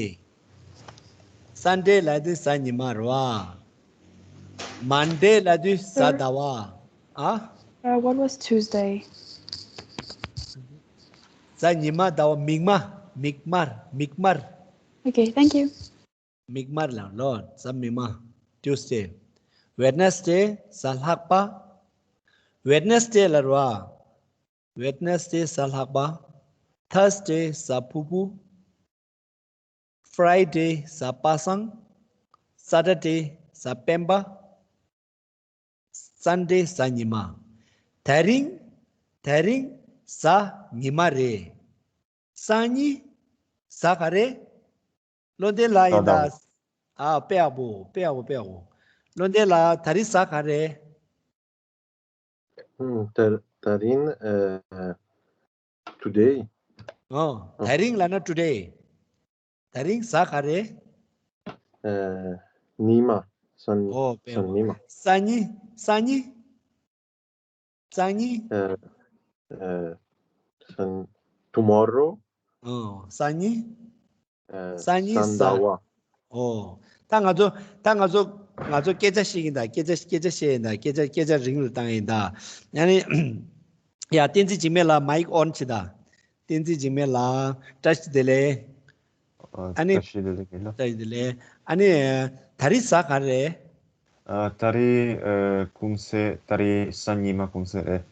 སན་ཌེ་ལབ་དུས་གཟའ་ཉི་མ་རེད་བ། མན་ཌེ་ལབ་དུས་གཟའ་ཟླ་བ། ཨ། Uh, what was Tuesday? གཟའ་ཉི་མ་ཟླ་བ་མིག་དམར་མིག་དམར་མིག་དམར། Okay, thank you. མིག་དམར་ལ་ལོ་གཟའ་མིག་དམར། ཊིའུ་སི་ཌེ། ཝེད་ནེ་སི་ཌེ་གཟའ་ལྷག་པ། ཝེད་ནེ་སི་ཌེ་ལ་རོ། ཝེད་ནེ་སི་ཌེ་གཟའ་ལྷག་པ། ཐར་སི་ཌེ་གཟའ་ཕུར་བུ། ཕ་རའི་ཌེ་གཟའ་པ་སངས། ས་ཊར་ཌེ་གཟའ་སྤེན་པ། སན་ཌེ་གཟའ་ཉི་མ། དེ་རིང་དེ་རིང་གཟའ་ཉི་མ་རེད། སང་ཉིན་གཟའ་ག་རེ། བློ་ལྡན་ལགས་ཡིན་ད། ཨ་དཔེ་ཡག་པོ་དཔེ་ཡག་པོ་དཔེ་ཡག་པོ། བློ་ལྡན་ལགས་ད་རིང་གཟའ་ག་རེ། ཨུམ། དེ་དེ་རིང་ཨ་today། ཨོ་དེ་རིང་ལབ་ན་today། དེ་རིང་གཟའ་ག་རེ། ཨ་ཉི་མ། སང་ཉིན། ཨོ་དཔེ་ཡག་པོ། སང་ཉི་མ། སང་ཉིན་སང་ཉིན། སང་ཉིན། ཨ་ཨ་སང་tomorrow། ཨོ་སང་ཉིན། ཨ་སང་ཉིན་གཟའ་ཟླ་བ། ཨོ། ད་ང་ཚོ་ད་ང་ཚོ་ང་ཚོ་སྐད་ཆ་བཤད་ཀྱིན་ད། སྐད་ཆ་སྐད་ཆ་བཤད་ཡིན་ད། སྐད་ཆ་སྐད་ཆ་རིང་རུ་བཏང་ཡིན་ད། ཡ་ནི་ཡ་བསྟན་འཛིན་འཇིགས་མེད་ལགས་མའིག་ཨོན་བྱེད་ད། བསྟན་འཛིན་འཇིགས་མེད་ལགས་བཀྲ་ཤིས་བདེ་ལེགས། ཨ་ནི་བཀྲ་ཤིས་བདེ་ལེགས་ལ། བཀྲ་ཤིས་བདེ་ལེགས། ཨ་ནི་ད་རིང་གཟའ་ག་རེ། ཨ་ད་རིང་ཨ་གུང་སེང་། ད་རིང་གཟའ་ཉི་མ་གུང་སེང་རེད།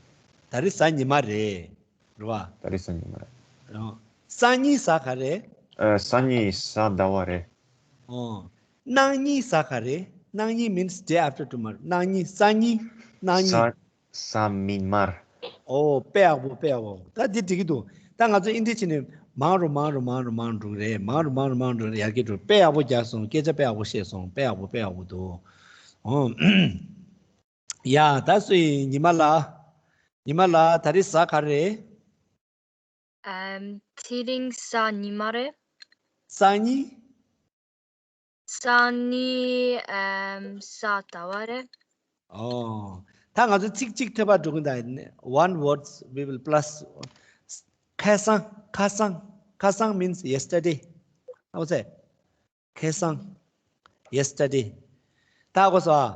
ད་རིང་གཟའ་ཉི་མ་རེད། རེད་བ། ད་རིང་གཟའ་ཉི་མ་རེད། སང་ཉིན་གཟའ་ག་རེ། ཨ་སང་ཉིན་གཟའ་ཟླ་བ་རེད། ཨོ། གནངས་ཉིན་གཟའ་ག་རེ། གནངས་ཉིན་means day after tomorrow. གནངས་ཉིན་སང་ཉིན། གནངས་ཉིན། གཟའ་གཟའ་མིག་དམར། ཨོ་དཔེ་ཡག་པོ་དཔེ་ཡག་པོ། ད་འདི་འགྲིག་གི་འདུག་ད་ང་ཚོ་ཨིན་ཇི་བྱས་ནས་མང་རུ་མང་རུ་མང་རུ་མང་རུ་འགྲོ་གི་རེད། མང་རུ་མང་རུ་མང་རུ་འགྲོ་གི་རེད། ཡར་རྒྱས་འགྲོ། དཔེ་ཡག་པོ་རྒྱག་སོང་། སྐད་ཆ་དཔེ་ཡག་པོ་བཤད་སོང་། དཔེ་ཡག་པོ་དཔེ་ཡག་པོ་འདུག་ཨོ། ཡ་ད་སུ་ཡིན། ཉི་མ་ལགས། ཉི་མ་ལགས་ད་རིང་གཟའ་ག་རེ། ཨམ། དེ་རིང་གཟའ་ཉི་མ་རེད། སང་ཉིན། སང་ཉིན་ཨམ་གཟའ་ཟླ་བ་རེད། ཨོ། ད་ང་ཚོ་ཚིག་གཅིག་ཐོས་པ་འགྲོ་གི་འདུག one words we will plus. ཁ་སང་། ཁ་སང་། ཁ་སང་means yesterday. ཨོ་ཙེ། ཁ་སང་། yesterday. ད་གོ་སོང་ཨ།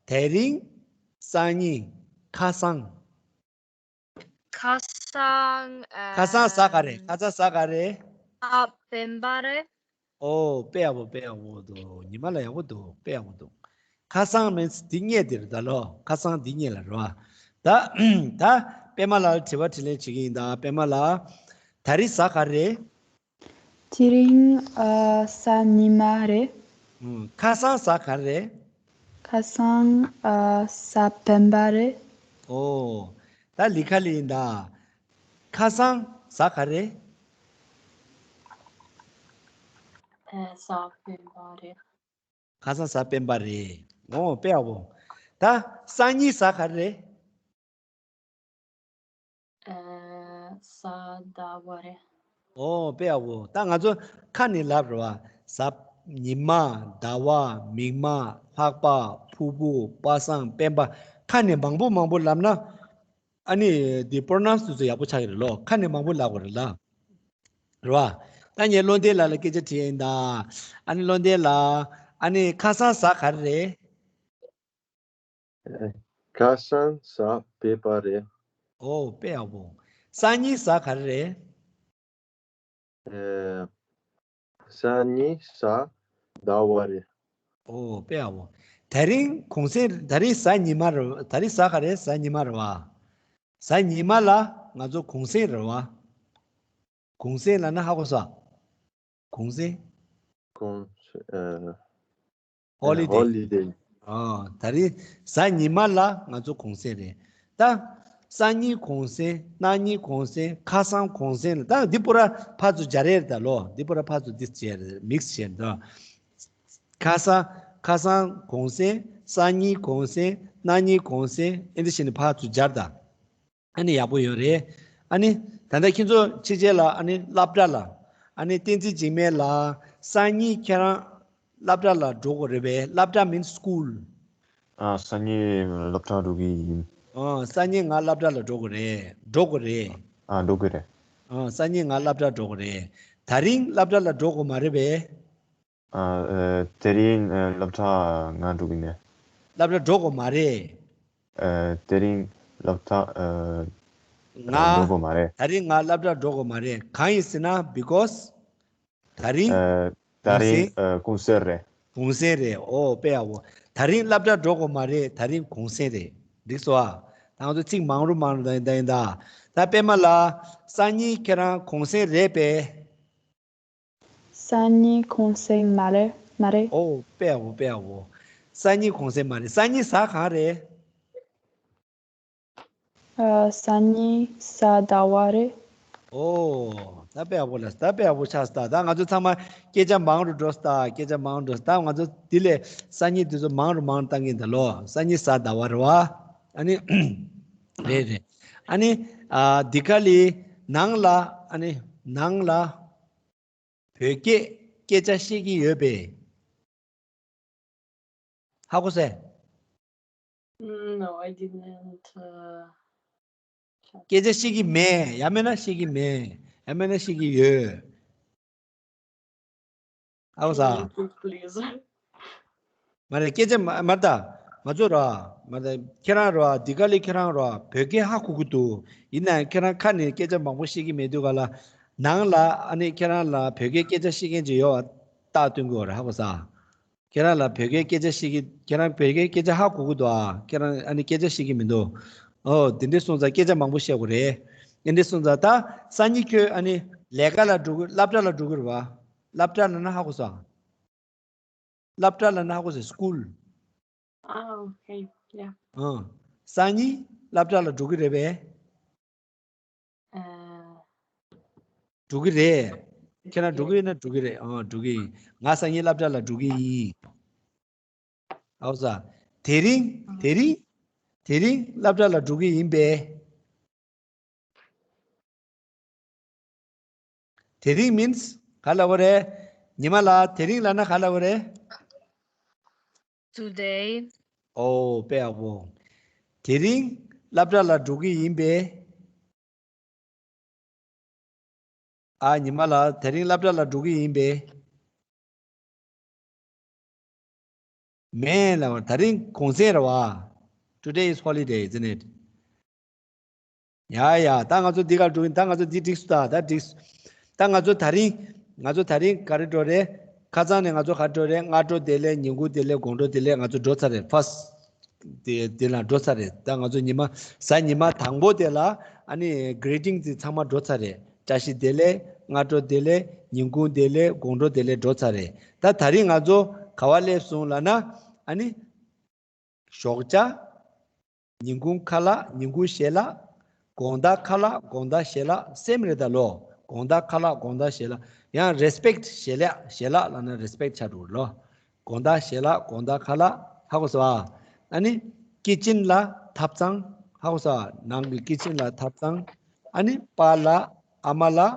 དེ་རིང་། སང་ཉིན། ཁ་སང་། ཁ་སང་། ཁ་སང་གཟའ་ག་རེ། ཁ་སང་གཟའ་ག་རེ། གཟའ་སྤེན་པ་རེད། ཨོ་དཔེ་ཡག་པོ་དཔེ་ཡག་པོ་འདུག་ཉི་མ་ལགས་ཡག་པོ་འདུག་དཔེ་ཡག་པོ་འདུག་ཁ་སང་མིན་འདི་སྔོན་དེ་རེད་ད་ལོ། ཁ་སང་འདི་སྔོན་ལ་རེད་བ། ད་ད་པད་མ་ལགས་ལ་དྲི་བ་དྲིས་ལན་བྱེད་ཀྱི་ཡིན་ད། པད་མ་ལགས། ད་རིང་གཟའ་ག་རེ། དེ་རིང་ཨ་གཟའ་ཉི་མ་རེད། ཨུམ། ཁ་སང་གཟའ་ག་རེ། ཁ་སང་ཨ་གཟའ་སྤེན་པ་རེད། ཨོ། ད་ལི་ཁ་ལི་ཡིན་ད། ཁ་སང་གཟའ་ག་རེ། ཨ་གཟའ་སྤེན་པ་རེད། ཁ་སང་གཟའ་སྤེན་པ་རེད། ཨོ་དཔེ་ཡག་པོ། ད་སང་ཉིན་གཟའ་ག་རེ། ཨ་གཟའ་ཟླ་བ་རེད། ཨོ་དཔེ་ཡག་པོ། ད་ང་ཚོ་ཁ་ནས་ལབ་རེད་བ། གཟའ། ཉི་མ། ཟླ་བ། མིག་དམར། ལྷག་པ། ཕུར་བུ། པ་སངས། སྤེན་པ། ཁ་ནས་མང་པོ་མང་པོ་ལབ་ན། ཨ་ནི་འདི་པོ་རོ་ནམ་སི་དེ་ཚོ་ཡག་པོ་ཆགས་ཀྱི་རེད་ལོ། ཁ་ནས་མང་པོ་ལབ་དགོས་རེད་ལ། རེད་བ། ད་ངས་བློ་ལྡན་ལགས་ལ་སྐད་ཆ་དྲིས་ཡིན་ད། ཨ་ནི་བློ་ལྡན་ལགས། ཨ་ནི་ཁ་སང་གཟའ་ག་རེ་རེད། ཁ་སང་གཟའ་སྤེན་པ་རེད། ཨོ་དཔེ་ཡག་པོ། སང་ཉིན་གཟའ་ག་རེ་རེད། ཨེ། སང་ཉིན་གཟའ་ཟླ་བ་རེད། ཨོ་དཔེ་ཡག་པོ། དེ་རིང་གུང་སེང་། དེ་རིང་གཟའ་ཉི་མ་རེད། དེ་རིང་གཟའ་ག་རེ། གཟའ་ཉི་མ་རེད་བ། གཟའ་ཉི་མ་ལ་ང་ཚོ་གུང་སེང་རེད་བ། གུང་སེང་ལབ་ན་ཧ་གོ་སོང་། གུང་སེང་། གུང་སེང་། ཨ། ཧོ་ལི་ཌེ། ཧོ་ལི་ཌེ། ཨ། དེ་རིང་གཟའ་ཉི་མ་ལ་ང་ཚོ་གུང་སེང་རེད་ད། སང་ཉིན་གུང་སེང་། གནངས་ཉིན་གུང་སེང་། ཁ་སང་གུང་སེང་ལ། ད་འདི་པུ་ར་ཕར་ཚུར་སྦྱར་ཡས་རེད་ད་ལོ། འདི་པུ་ར་ཕར་ཚུར་འདི་བྱས་རེད། མིག་སི་བྱས་འདུག་ཁ་སང་། ཁ་སང་གུང་སེང་། སང་ཉིན་གུང་སེང་། གནངས་ཉིན་གུང་སེང་། ཨེ་འདི་བྱས་ནས་ཕར་ཚུར་སྦྱར་ད། ཨ་ནི་ཡག་པོ་ཡོད་རེད། ཨ་ནི་ད་ལྟ་ཁྱེད་ཚོ་ཕྱི་རྒྱལ་ལ། ཨ་ནི་སློབ་གྲྭ་ལ། ཨ་ནི་བསྟན་འཛིན་འཇིགས་མེད་ལགས། སང་ཉིན་ཁྱེད་རང་སློབ་གྲྭ་ལ་འགྲོ་དགོས་རེད་པས། སློབ་གྲྭ་means school. ཨ། སང་ཉིན་སློབ་གྲྭ་འགྲོ་གི་ཡིན། ཨ། སང་ཉིན་ང་སློབ་གྲྭ་ལ་འགྲོ་དགོས་རེད། འགྲོ་དགོས་རེད། ཨ། འགྲོ་དགོས་རེད། ཨ། སང་ཉིན་ང་སློབ་གྲྭ་འགྲོ་དགོས་རེད། དེ་རིང་སློབ་གྲྭ་ལ་འགྲོ་དགོས་མ་རེད་པས། ཨ། ཨ། དེ་རིང་ཨ་སློབ་གྲྭ་ང་འགྲོ་གི་མེད། སློབ་གྲྭ་འགྲོ་དགོས་མ་རེད། ཨ། དེ་རིང་སློབ་གྲྭ་ཨ་ང་འགྲོ་དགོས་མ་རེད། དེ་རིང་ང་སློབ་གྲྭ་འགྲོ་དགོས་མ་རེད། གང་ཡིན་ཟེར་ན། because དེ་རིང་ཨ་དེ་གུང་རིང་སེང་། ཨ་གུང་སེང་རེད། གུང་སེང་རེད། ཨོ་དཔེ་ཡག་པོ། དེ་རིང་སློབ་གྲྭ་འགྲོ་དགོས་མ་རེད། དེ་རིང་གུང་སེང་རེད། འགྲིག་སོང་ཨ། ད་ང་ཚོ་ཚིག་མང་རུ་མང་རུ་བཏང་ཡིན། ད་ཡིན་ད། ད་པད་མ་ལགས། སང་ཉིན་ཁྱེད་རང་གུང་སེང་རེད་པས། སང་ཉིན་གུང་སེང་མ་རེད། མ་རེད། ཨོ་དཔེ་ཡག་པོ། དཔེ་ཡག་པོ། སང་ཉིན་གུང་སེང་མ་རེད། སང་ཉིན་གཟའ་གང་རེད། ཨ། སང་ཉིན་གཟའ་ཟླ་བ་རེད། ཨོ། ད་དཔེ་ཡག་པོ་ལ། ད་དཔེ་ཡག་པོ་ཆགས་སོང་། ད་ད་ང་ཚོ་ཚང་མ་སྐད་ཆ་མང་རུ་འགྲོ་སོང་། ད་སྐད་ཆ་མང་རུ་འགྲོ་སོང་། ད་ང་ཚོ་འདི་ལས་སང་ཉིན་འདི་ཚོ་མང་རུ་མང་རུ་བཏང་གིན་ད་ལོ། སང་ཉིན་གཟའ་ཟླ་བ་རེད་པ། ཨ་ནི་རེད་རེད། ཨ་ནི་ཨ་འདི་ག་ལི་ནང་ལ། ཨ་ནི་ནང་ལ་བོད་སྐད་སྐད་ཆ་བཤད་ཀྱི་ཡོད་པས། ཧ་གོ་སོང་། No, I didn't. Uh, སྐད་ཆ་བཤད་ཀྱི་མེད། ཡང་མིན་ན་བཤད་ཀྱི་མེད། ཡང་མིན་ན་བཤད་ཀྱི་ཡོད། ཧ་གོ་སོང་། Can you repeat, please? མ་རེད། སྐད་ཆ་མ་མ་ད་ང་ཚོ་ར། མ་ད་ཁྱེད་རང་ར། འདི་ག་ལི་ཁྱེད་རང་ར། བོད་སྐད་ཧ་གོ་གི་འདུག་ཡིན་ནའང་ཁྱེད་རང་ཁ་ནས་སྐད་ཆ་མང་པོ་བཤད་ཀྱི་མེད་དུས་ག་ལ། ནང་ལ་ཨ་ནི་ཁྱེད་རང་ལ་བོད་སྐད་སྐད་ཆ་བཤད་མཁན་ཅིག་ཡོད་པ་རྟགས་སྟོན་གྱི་ཡོད་རེད། ཧ་གོ་སོང་། ཁྱེད་རང་ལ་བོད་སྐད་སྐད་ཆ་བཤད་ཀྱི། ཁྱེད་རང་བོད་སྐད་སྐད་ཆ་ཧ་གོ་གི་འདུག་ཨ། ཁྱེད་རང་ཨ་ནི་སྐད་ཆ་བཤད་ཀྱི་མི་འདུག་ཨོ་དེ་འདྲ་སོང་ཙང་སྐད་ཆ་མང་པོ་བཤད་དགོས་རེད། དེ་འདྲ་སོང་ཙང་ད་སང་ཉིན་ཁྱོད་ཨ་ནི་ལས་ཀ་ལ་འགྲོ་གི། སློབ་གྲྭ་ལ་འགྲོ་གི་རེད་པ། སློབ་གྲྭ་ལབ་ན་ཧ་གོ་སོང་། སློབ་གྲྭ་ལབ་ན་ཧ་གོ་སོང་། སི་ཀུལ། Oh, okay, yeah. ཨ། སང་ཉིན་སློབ་གྲྭ་ལ་འགྲོ་གི་རེད་པས། ཨ། འགྲོ་གི་རེད། ཁྱེད་རང་འགྲོ་གི་ཡིན་ན་འགྲོ་གི་རེད། ཨ། འགྲོ་གི་ཡིན། ང་སང་ཉིན་སློབ་གྲྭ་ལ་འགྲོ་གི་ཡིན། ཨའོ་ས། དེ་རིང་། དེ་རིང་། དེ་རིང་སློབ་གྲྭ་ལ་འགྲོ་གི་ཡིན་པས། དེ་རིང་means ག་ལབ་དགོས་རེད། ཉི་མ་ལགས། དེ་རིང་ལབ་ན་ག་ལབ་དགོས་རེད། Today. ཨོ་དཔེ་ཡག་པོ། དེ་རིང་སློབ་གྲྭ་ལ་འགྲོ་གི་ཡིན་པས། ཨ། ཉི་མ་ལགས། དེ་རིང་སློབ་གྲྭ་ལ་འགྲོ་གི་ཡིན་པས། མེད་ལབ་པ། དེ་རིང་གུང་སེང་རེད་པ། Today is holiday, isn't it? ཡ་ཡ། ད་ང་ཚོ་འདི་ག་འགྲོ་གི་ཡིན། ད་ང་ཚོ་འདི་འགྲིག་སོང་། ད་ད་འགྲིག་སོང་། ད་ང་ཚོ་དེ་རིང་། ང་ཚོ་དེ་རིང་ག་རེ་འགྲོ་རེད། ཁ་སང་ནས་ང་ཚོ་ག་རེ་འགྲོ་རེད། སྔ་དྲོ་བདེ་ལེགས། ཉིན་གུང་བདེ་ལེགས། དགོང་དྲོ་བདེ་ལེགས། ང་ཚོ་འགྲོ་ཚར་རེད། ཕར་སི་དེ་དེ་ལ་འགྲོ་ཚར་རེད། ད་ང་ཚོ་ཉི་མ། གཟའ་ཉི་མ་དང་པོ་དེ་ལ་ཨ་ནི་greeting དེ་ཚང་མ་འགྲོ་ཚར་རེད། བཀྲ་ཤིས་བདེ་ལེགས། སྔ་དྲོ་བདེ་ལེགས། ཉིན་གུང་བདེ་ལེགས། དགོང་དྲོ་བདེ་ལེགས་འགྲོ་ཚར་རེད། ད་དེ་རིང་ང་ཚོ་ག་པར་སླེབས་སོང་ལབ་ན། ཨ་ནི་ཞོགས་ཇ། ཉིན་གུང་ཁ་ལག་ཉིན་གུང་ཞལ་ལག་དགོང་དག་ཁ་ལག་དགོང་དག་ཞལ་ལག same རེད་ད་ལོ། དགོང་དག་ཁ་ལག་དགོང་དག་ཞལ་ལག་ཡང་respect ཞལ་ལག་ཞལ་ལག་ལབ་ན་respect ཆགས་འགྲོ་གི་རེད་ལོ། དགོང་དག་ཞལ་ལག་དགོང་དག་ཁ་ལག་ཧ་གོ་སོང་ཨ། ཨ་ནི་kitchen ལ་ཐབ་ཚང་། ཧ་གོ་སོང་ཨ། ནང་གི་kitchen ལ་ཐབ་ཚང་། ཨ་ནི་པཱ་ལགས་ཨ་མ་ལགས།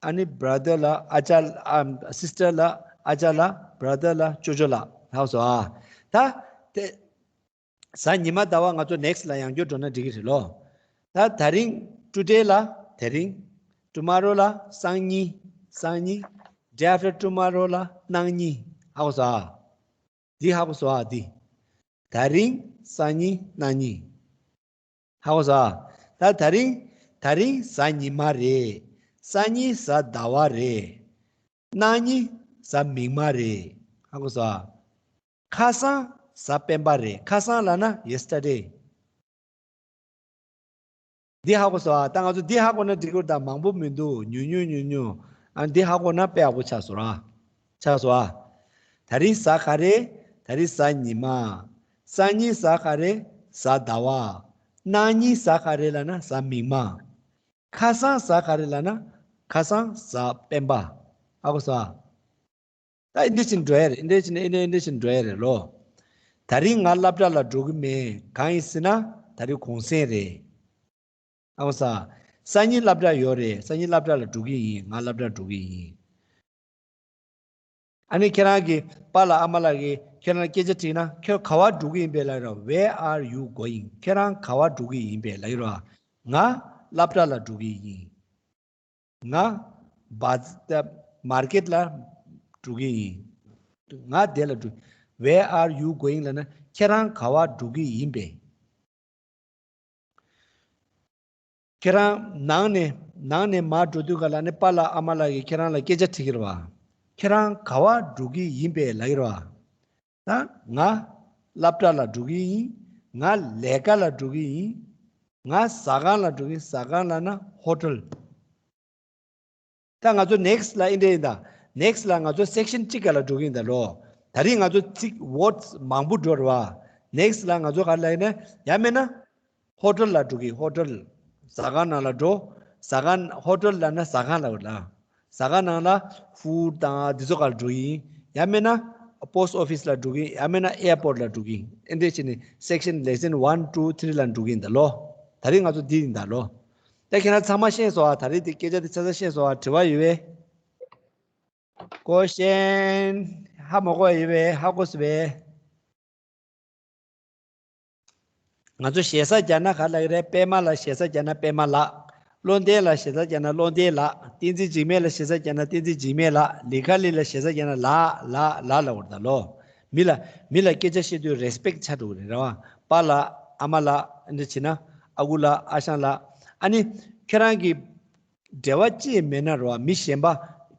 ཨ་ནི་brother ལགས་ཨ་ཅག་ཨ། sister ལགས་ཨ་ཅག་ལགས། brother ལགས་ཅོ་ཅོ་ལགས། ཧ་གོ་སོང་ཨ། ད་དེ་གཟའ་ཉི་མ་ཟླ་བ་ང་ཚོ་next ལ་ཡང་བསྐྱར་འགྲོ་ན་འགྲིག་གི་རེད་ལོ། ད་དེ་རིང་today ལ་དེ་རིང་། tomorrow ལ་སང་ཉིན། སང་ཉིན། day after tomorrow ལ་གནངས་ཉིན། ཧ་གོ་སོང་ཨ། འདི་ཧ་གོ་སོང་ཨ། འདི། དེ་རིང་། སང་ཉིན། གནངས་ཉིན། ཧ་གོ་སོང་ཨ། ད་དེ་རིང་། དེ་རིང་གཟའ་ཉི་མ་རེད། སང་ཉིན་གཟའ་ཟླ་བ་རེད། གནངས་ཉིན་གཟའ་མིག་དམར་རེད། ཧ་གོ་སོང་ཨ། ཁ་སང་གཟའ་སྤེན་པ་རེད། ཁ་སང་ལབ་ན་yesterday། འདི་ཧ་གོ་སོང་ཨ། ད་ང་ཚོ་འདི་ཧ་གོ་ན་འགྲིག་གི་རེད། ད་མང་པོ་མི་འདུག་ཉུང་ཉུང་ཉུང་ཉུང་། ཨ། འདི་ཧ་གོ་ན་དཔེ་ཡག་པོ་ཆགས་སོང་ར། ཆགས་སོང་ཨ། དེ་རིང་གཟའ་ག་རེ། དེ་རིང་གཟའ་ཉི་མ། སང་ཉིན་གཟའ་ག་རེ། གཟའ་ཟླ་བ། གནངས་ཉིན་གཟའ་ག་རེ་ལབ་ན་གཟའ་མིག་དམར། ཁ་སང་གཟའ་ག་རེ་ལབ་ན་ཁ་སང་གཟའ་སྤེན་པ། ཧ་གོ་སོང་ཨ། ད་འདི་བཞིན་འགྲོ་ཡ་རེད། འདི་བཞིན་འདི་འདི་བཞིན་འགྲོ་ཡ་རེད་ལོ། ད་རིང་ང་སློབ་གྲྭ་ལ་འགྲོ་གི་མེད། གང་ཡིན་ཟེར་ན་ད་རིང་གུང་སེང་རེད། ཨང་ས། སང་ཉིན་སློབ་གྲྭ་ཡོད་རེད། སང་ཉིན་སློབ་གྲྭ་ལ་འགྲོ་གི་ཡིན། ང་སློབ་གྲྭ་འགྲོ་གི་ཡིན། ཨ་ནི་ཁྱེད་རང་གི་པཱ་ལགས་ཨ་མ་ལགས་ཀྱིས་ཁྱེད་རང་ལ་སྐད་ཆ་དྲིས་ན་ཁྱོད་ག་པར་འགྲོ་གི་ཡིན་པས་ལབ་རོགས། Where are you going? ཁྱེད་རང་ག་པར་འགྲོ་གི་ཡིན་པས་ལབ་རོགས། ང་སློབ་གྲྭ་ལ་འགྲོ་གི་ཡིན། ང་བ་ད་མར་ཀེཊ་ལ་འགྲོ་གི་ཡིན། ང་དེ་ལ་འགྲོ། Where are you going? ལབ་ན་ཁྱེད་རང་ག་པར་འགྲོ་གི་ཡིན་པས། ཁྱེད་རང་ནང་ནས་ནང་ནས་མར་འགྲོ་དུས་ག་ལ་ནི་པཱ་ལགས་ཨ་མ་ལགས་ཀྱིས་ཁྱེད་རང་ལ་སྐད་ཆ་དྲི་གི་རེད་བ། ཁྱེད་རང་ག་པར་འགྲོ་གི་ཡིན་པས་ལབ་ཀྱི་རེད་བ། ད་ང་སློབ་གྲྭ་ལ་འགྲོ་གི་ཡིན། ང་ལས་ཀ་ལ་འགྲོ་གི་ཡིན། ང་ཟ་ཁང་ལ་འགྲོ་གི་ཡིན། ཟ་ཁང་ལབ་ན་ཧོ་ཊལ། ད་ང་ཚོ་ནེག་སི་ལ་འདི་འདྲ་ཡིན་ད། ནེག་སི་ལ་ང་ཚོ་སེག་ཤན་གཅིག་ག་ལ་འགྲོ་གི་ཡིན་ད་ལོ། ད་རིང་ང་ཚོ་ཚིག་ཝར་ཌི་སི་མང་པོ་འགྲོ་རེད་བ། ནེག་སི་ལ་ང་ཚོ་ག་རེ་ལབ་ཡིན་ན་ཡང་མིན་ན། ཧོ་ཊལ་ལ་འགྲོ་གི། ཧོ་ཊལ། ཟ་ཁང་ནང་ལ་འགྲོ། ཟ་ཁང་། ཧོ་ཊལ་ལབ་ན་ཟ་ཁང་ལབ་ལ། ཟ་ཁང་ནང་ལ་ཧྥུཌ་དང་འདི་ཚོ་ག་ལ་འགྲོ་གི་ཡིན། ཡང་མིན་ན་པོ་སི་ཊི་ཨོ་ཕི་སི་ལ་འགྲོ་གི་ཡིན། ཡང་མིན་ན་ཨེར་པོར་ཊི་ལ་འགྲོ་གི་ཡིན། ཨེ་འདྲས་བྱས་ནས་སེག་ཤན་ལེ་སན་ཝན་ཊུ་ཐི་རི་ལ་འགྲོ་གི་ཡིན་ད་ལོ། ད་རིང་ང་ཚོ་འདི་ཡིན་ད་ལོ། ད་ཁྱེད་རང་ཚང་མ་ཤེས་སོང་ཨ། ད་རིང་འདི་སྐད་ཆ་འདི་ཆ་ཚང་ཤེས་སོང་ཨ། དྲི་བ་ཡོད་པས། ཀོ་ཤན། ཧ་མ་གོ་ཡོད་པས། ཧ་གོ་སོང་པས། ང་ཚོ་ཞེ་ས་རྒྱག་ན་ག་ལབ་ཀྱི་རེད། པད་མ་ལ་ཞེ་ས་རྒྱག་ན་པད་མ་ལགས། བློ་ལྡན་ལ་ཞེ་ས་རྒྱག་ན་བློ་ལྡན་ལགས། བསྟན་འཛིན་འཇིགས་མེད་ལ་ཞེ་ས་རྒྱག་ན་བསྟན་འཛིན་འཇིགས་མེད་ལགས། ལི་ཁ་ལི་ལ་ཞེ་ས་རྒྱག་ན་ལགས་ལགས་ལགས་ལབ་དགོས་རེད་ད་ལོ། མི་ལ་མི་ལ་སྐད་ཆ་བཤད་དུས་རེ་སི་པེག་ཊི་ཆགས་འགྲོ་གི་རེད། རེད་བ། པཱ་ལགས་ཨ་མ་ལགས་འདི་བྱས་ན་ཨ་ཁུ་ལགས་ཨ་ཞང་ལགས། ཨ་ནི་ཁྱེད་རང་གི་འབྲེལ་བ་ཅི་ཡང་མེད་ན་རེད་བ། མི་གཞན་པ་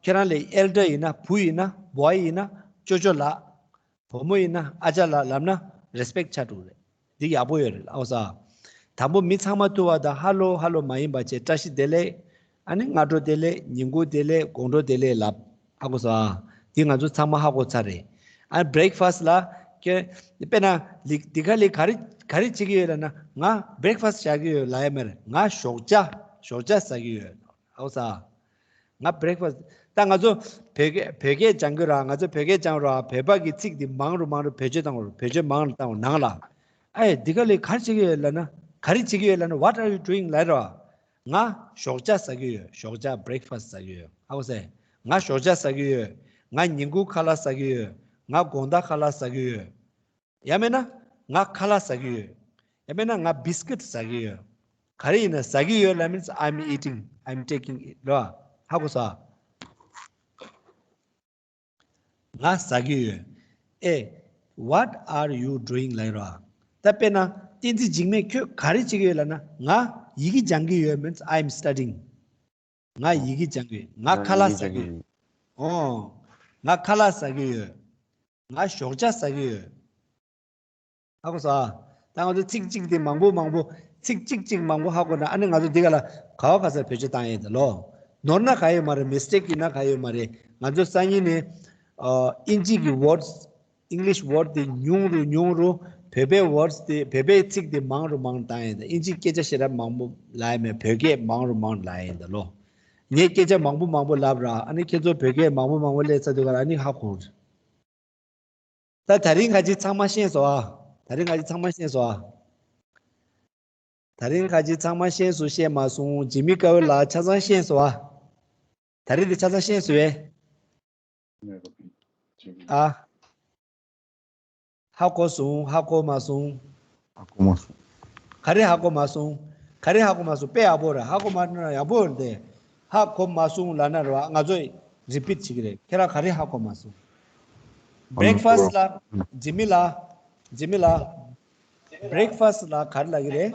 ཁྱེད་རང་ལས་ཨེལ་ཌར་ཡིན་ན། བུ་ཡིན་ན། བོའི་ཡིན་ན། ཅོ་ཅོ་ལགས། བུ་མོ་ཡིན་ན་ཨ་ཅག་ལགས་ལབ་ན་རེ་སི་པེག་ཊི་ཆགས་འགྲོ་གི་རེད། འདི་ཡག་པོ་ཡོད་རེད། ཨོ་ས། དང་པོ་མི་ཚང་མ་ཐུག་པ་དང་ཧ་ལོ་ཧ་ལོ་མ་ཡིན་པ་བྱས། བཀྲ་ཤིས་བདེ་ལེགས། ཨ་ནི་སྔ་དྲོ་བདེ་ལེགས། ཉིན་གུང་བདེ་ལེགས། དགོང་དྲོ་བདེ་ལེགས་ལབ། ཧ་གོ་སོང་ཨ། འདི་ང་ཚོ་ཚང་མ་ཧ་གོ་ཚར་རེད། ཨ་བྷི་རེག་ཕ་སི་ཊི་ལ་ཁྱེད་དཔེར་ན་ལི་འདི་ག་ལི་ག་རེ་ག་རེ་བྱེད་ཀྱི་ཡོད་ལབ་ན། ང་བྷི་རེག་ཕ་སི་ཊི་བཞག་གི་ཡོད་ལབ་ཡ་མ་རེད། ང་ཞོགས་ཇ་ཞོགས་ཇ་ཟ་གི་ཡོད། ཨོ་ས། ང་བྷི་རེག་ཕ་སི་ཊི། ད་ང་ཚོ་བོད་སྐད་བོད་སྐད་སྦྱང་གི་ར། ང་ཚོ་བོད་སྐད་སྦྱང་ར། བོད་པ་གི་ཚིག་འདི་མང་རུ་མང་རུ་བེད་སྤྱོད་བཏང་ར། བེད་སྤྱོད་མང་རུ་བཏང་ར་ནང་ལ། ཨེ་འདི་ག་ལི་ག་རེ་བྱེད་ཀྱི་ཡོད་ལབ་ན། ག་རེ་བྱེད་ཀྱི་ཡོད་ལབ་ན། What are you doing? ལབ་ར། ང་ཞོགས་ཇ་ཟ་གི་ཡོད། ཞོགས་ཇ་བྷི་རེག་ཕ་སི་ཊི་ཟ་གི་ཡོད། ཧ་གོ་སོང་ཨ། ང་ཞོགས་ཇ་ཟ་གི་ཡོད། ང་ཉིན་གུང་ཁ་ལག་ཟ་གི་ཡོད། ང་དགོང་དག་ཁ་ལག་ཟ་གི་ཡོད། ཡང་མིན་ན་ང་ཁ་ལག་ཟ་གི་ཡོད། ཡང་མིན་ན་ང་བིས་ཀིཊ་ཟ་གི་ཡོད། ག་རེ་ཡིན་ན་ཟ་གི་ཡོད་ལབ་means I'm eating, I'm taking it ར། ཧ་གོ་སོང་ཨ། ང་ཟ་གི་ཡོད། ཨེ། What are you doing? ལབ་ཡོད་ར། ད་དཔེར་ན་བསྟན་འཛིན་འཇིགས་མེད་ཁྱོད་ག་རེ་བྱེད་ཀྱི་ཡོད་ལབ་ན། ང་ཡི་གེ་སྦྱང་གི་ཡོད་means I'm studying. ང་ཡི་གེ་སྦྱང་གི་ཡོད། ང་ཁ་ལག་ཟ་གི་ཡོད། ཨོ། ང་ཁ་ལག་ཟ་གི་ཡོད། ང་ཞོགས་ཇ་ཟ་གི་ཡོད། ཧ་གོ་སོང་ཨ། ད་ང་ཚོ་ཚིག་གཅིག་དེ་མང་པོ་མང་པོ། ཚིག་གཅིག་གཅིག་མང་པོ་ཧ་གོ་ན། ཨ་ནི་ང་ཚོ་འདི་ག་ལ་ག་བ་ག་ས་བེད་སྤྱོད་བཏང་ཡས་ད་ལོ། ནོར་ན་ག་ཡོད་མ་རེད། མི་སི་ཊེག་ཡིན་ན་ག་ཡོད་མ་རེད། ང་ཚོ་སང་ཉིན་ནས་ཨ་ཨིན་ཇི་གི་ཝར་ཌི་སི། ཨིང་ལིཤ་ཝར་ཌི་སི་དེ་ཉུང་རུ་ཉུང་རུ། བོད་པའི་ཝར་ཌི་སི་དེ། བོད་པའི་ཚིག་དེ་མང་རུ་མང་རུ་བཏང་ཡས་ད། ཨིན་ཇི་སྐད་ཆ་ཞེ་དྲག་མང་པོ་ལབ་ཡས་མེད། བོད་སྐད་མང་རུ་མང་རུ་ལབ་ཡས་ད་ལོ། ངས་སྐད་ཆ་མང་པོ་མང་པོ་ལབ་ར། ཨ་ནི་ཁྱེད་ཚོ་བོད་སྐད་མང་པོ་མང་པོ་སླེབས་ཚར་དུས་ག་ལ་ཨ་ནི་ཧ་གོ། ད་ད་རིང་ཁ་ཅིག་ཚང་མ་ཤེས་སོང་ཨ། ད་རིང་ཁ་ཅིག་ཚང་མ་ཤེས་སོང་ཨ། ད་རིང་ཁ་ཅིག་ཚང་མ་ཤེས་སོང་། ཤེས་མ་སོང་། འཇིགས་མེད་དཀར་པོ་ལགས་ཆ་ཚང་ཤེས་སོང་ཨ། ད་རིང་འདི་ཆ་ཚང་ཤེས་སོང་བས། ཨ། ཧ་གོ་སོང་། ཧ་གོ་མ་སོང་། ཧ་གོ་མ་སོང་། ག་རེ་ཧ་གོ་མ་སོང་། ག་རེ་ཧ་གོ་མ་སོང་། དཔེ་ཡག་པོ་རེད། ཧ་གོ་མ་སོང་ན་ཡག་པོ་རེད་དེ། ཧ་གོ་མ་སོང་ལབ་ན་རེད་བ། ང་ཚོས་རི་པིཊ་བྱེད་ཀྱི་རེད། ཁྱེད་རང་ག་རེ་ཧ་གོ་མ་སོང་། བྷི་རེག་ཕ་སི་ཊི་ལ། འཇིགས་མེད་ལགས། འཇིགས་མེད་ལགས། བྷི་རེག་ཕ་སི་ཊི་ལ་ག་རེ་ལབ་ཀྱི་རེད།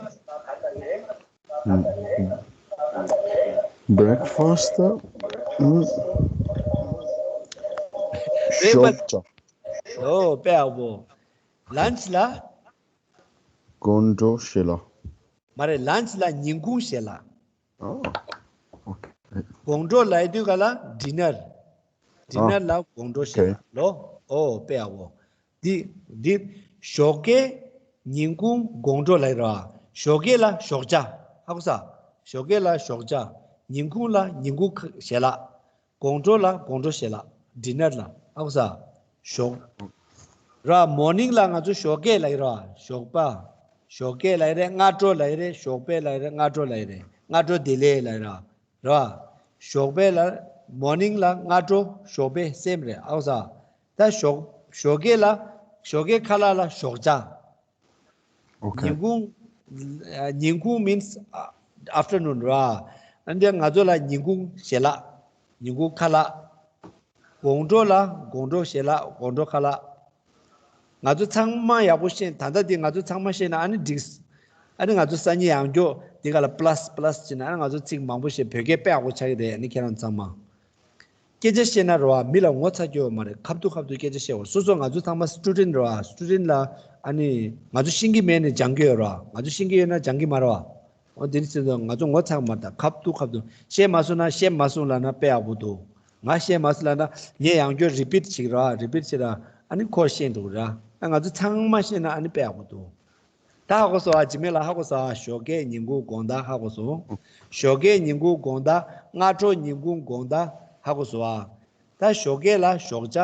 བྷི་རེག་ཕ་སི་ཊི་ད། ཨུམ། བྷི་རེག་ཕ་སི་ཊི། ཞོགས་ཇ། ཨོ་དཔེ་ཡག་པོ། ལན་ཆི་ལ། དགོང་དྲོ་ཞལ་ལག། མ་རེད། ལན་ཆི་ལ་ཉིན་གུང་ཞལ་ལག། ཨོ། ཨོ་ཁེ། དགོང་དྲོ་ལབ་དུས་ག་ལ་ཌི་ནར། ཌི་ནར་ལ་དགོང་དྲོ་ཞལ་ལག་ལོ། ཨོ་དཔེ་ཡག་པོ། འདི་འདི་ཞོགས་ཀས་ཉིན་གུང་དགོང་དྲོ་ལབ་ར། ཞོགས་ཀས་ལ་ཞོགས་ཇ། ཧ་གོ་ས། ཞོགས་ཀས་ལ་ཞོགས་ཇ། ཉིན་གུང་ལ་ཉིན་གུང་ཞལ་ལག་དགོང་དྲོ་ལ་དགོང་དྲོ་ཞལ་ལག dinner ལ། ཧ་གོ་ས། ཞོགས། ར་morning ལ་ང་ཚོ་ཞོགས་ཀས་ལ་ཡི་ར། ཞོགས་པ། ཞོགས་ཀས་ལ་ཡི་རེད། སྔ་དྲོ་ལ་ཡི་རེད། ཞོགས་པས་ལ་ཡི་རེད། སྔ་དྲོ་ལ་ཡི་རེད། སྔ་དྲོ་བདེ་ལེགས་ལ་ཡི་ར། ར། ཞོགས་པས་ལ། morning ལ་སྔ་དྲོ། ཞོགས་པས་སེམས་རེད། ཨའོ་ས། ད་ཞོགས། ཞོགས་ཀས་ལ། ཞོགས་ཀས་ཁ་ལག་ལ་ཞོགས་ཇ། Okay. ཉིན་གུང་། ཉིན་གུང་means afternoon ར། ཨ་འདི་ང་ཚོ་ལ་ཉིན་གུང་ཞལ་ལག་ཉིན་གུང་ཁ་ལག་དགོང་དྲོ་ལ་དགོང་དྲོ་ཞལ་ལག་དགོང་དྲོ་ཁ་ལག་ང་ཚོ་ཚང་མ་ཡག་པོ་ཤེས། ད་ལྟ་འདི་ང་ཚོ་ཚང་མ་ཤེས་ན་ཨ་ནི་འགྲིག་ཨ་ནི་ང་ཚོ་སང་ཉིན་ཡང་བསྐྱར་འདི་ག་ལ་plus plus བྱས་ན་ཨ་ནི་ང་ཚོ་ཚིག་མང་པོ་ཞིག་བོད་སྐད་དཔེ་ཡག་པོ་ཆགས་ཀྱི་རེད། ཨ་ནི་ཁྱེད་རང་ཚང་མ། སྐད་ཆ་བཤད་ན་རེད་བ། མི་ལ་ངོ་ཚ་རྒྱུ་ཡོད་མ་རེད། ཁ་ཐུག་ཁ་ཐུག་སྐད་ཆ་བཤད་དགོས། སོ་སོ་ང་ཚོ་ཚང་མ་student རེད་བ། student ལ་ཨ་ནི་ང་ཚོ་ཤེས་ཀྱི་མེད་ནས་སྦྱང་གི་ཡོད་རེད་བ། ང་ཚོ་ཤེས་ཀྱི་ཡོད་ན་སྦྱང་གི་མ་རེད་བ། འོ་དེ་ནི་ཟེར་དུས་ང་ཚོ་ངོ་ཚ་མ་རེད། ཁ་ཐུག་ཁ་ཐུག་བཤད་མ་སོང་ན་བཤད་མ་སོང་ལབ་ན་དཔེ་ཡག་པོ་འདུག་ང་བཤད་མ་སོང་ལབ་ན་ངས་ཡང་བསྐྱར་repeat བྱེད་ཀྱི་རེད་བ། repeat བྱེད་ར་ཨ་ནི་ཁོ་ཤེས་འགྲོ་གི་རེད། ཨ་ང་ཚོ་ཚང་མ་ཤེས་ན་ཨ་ནི་དཔེ་ཡག་པོ་འདུག་ད་ཧ་གོ་སོང་ཨ། འཇིགས་མེད་ལགས་ཧ་གོ་སོང་ཨ། ཞོགས་ཀས་ཉིན་གུང་དགོང་དག་ཧ་གོ་སོང་། ཞོགས་ཀས་ཉིན་གུང་དགོང་དག་སྔ་དྲོ་ཉིན་གུང་དགོང་དག་ཧ་གོ་སོང་ཨ། ད་ཞོགས་ཀས་ལ་ཞོགས་ཇ།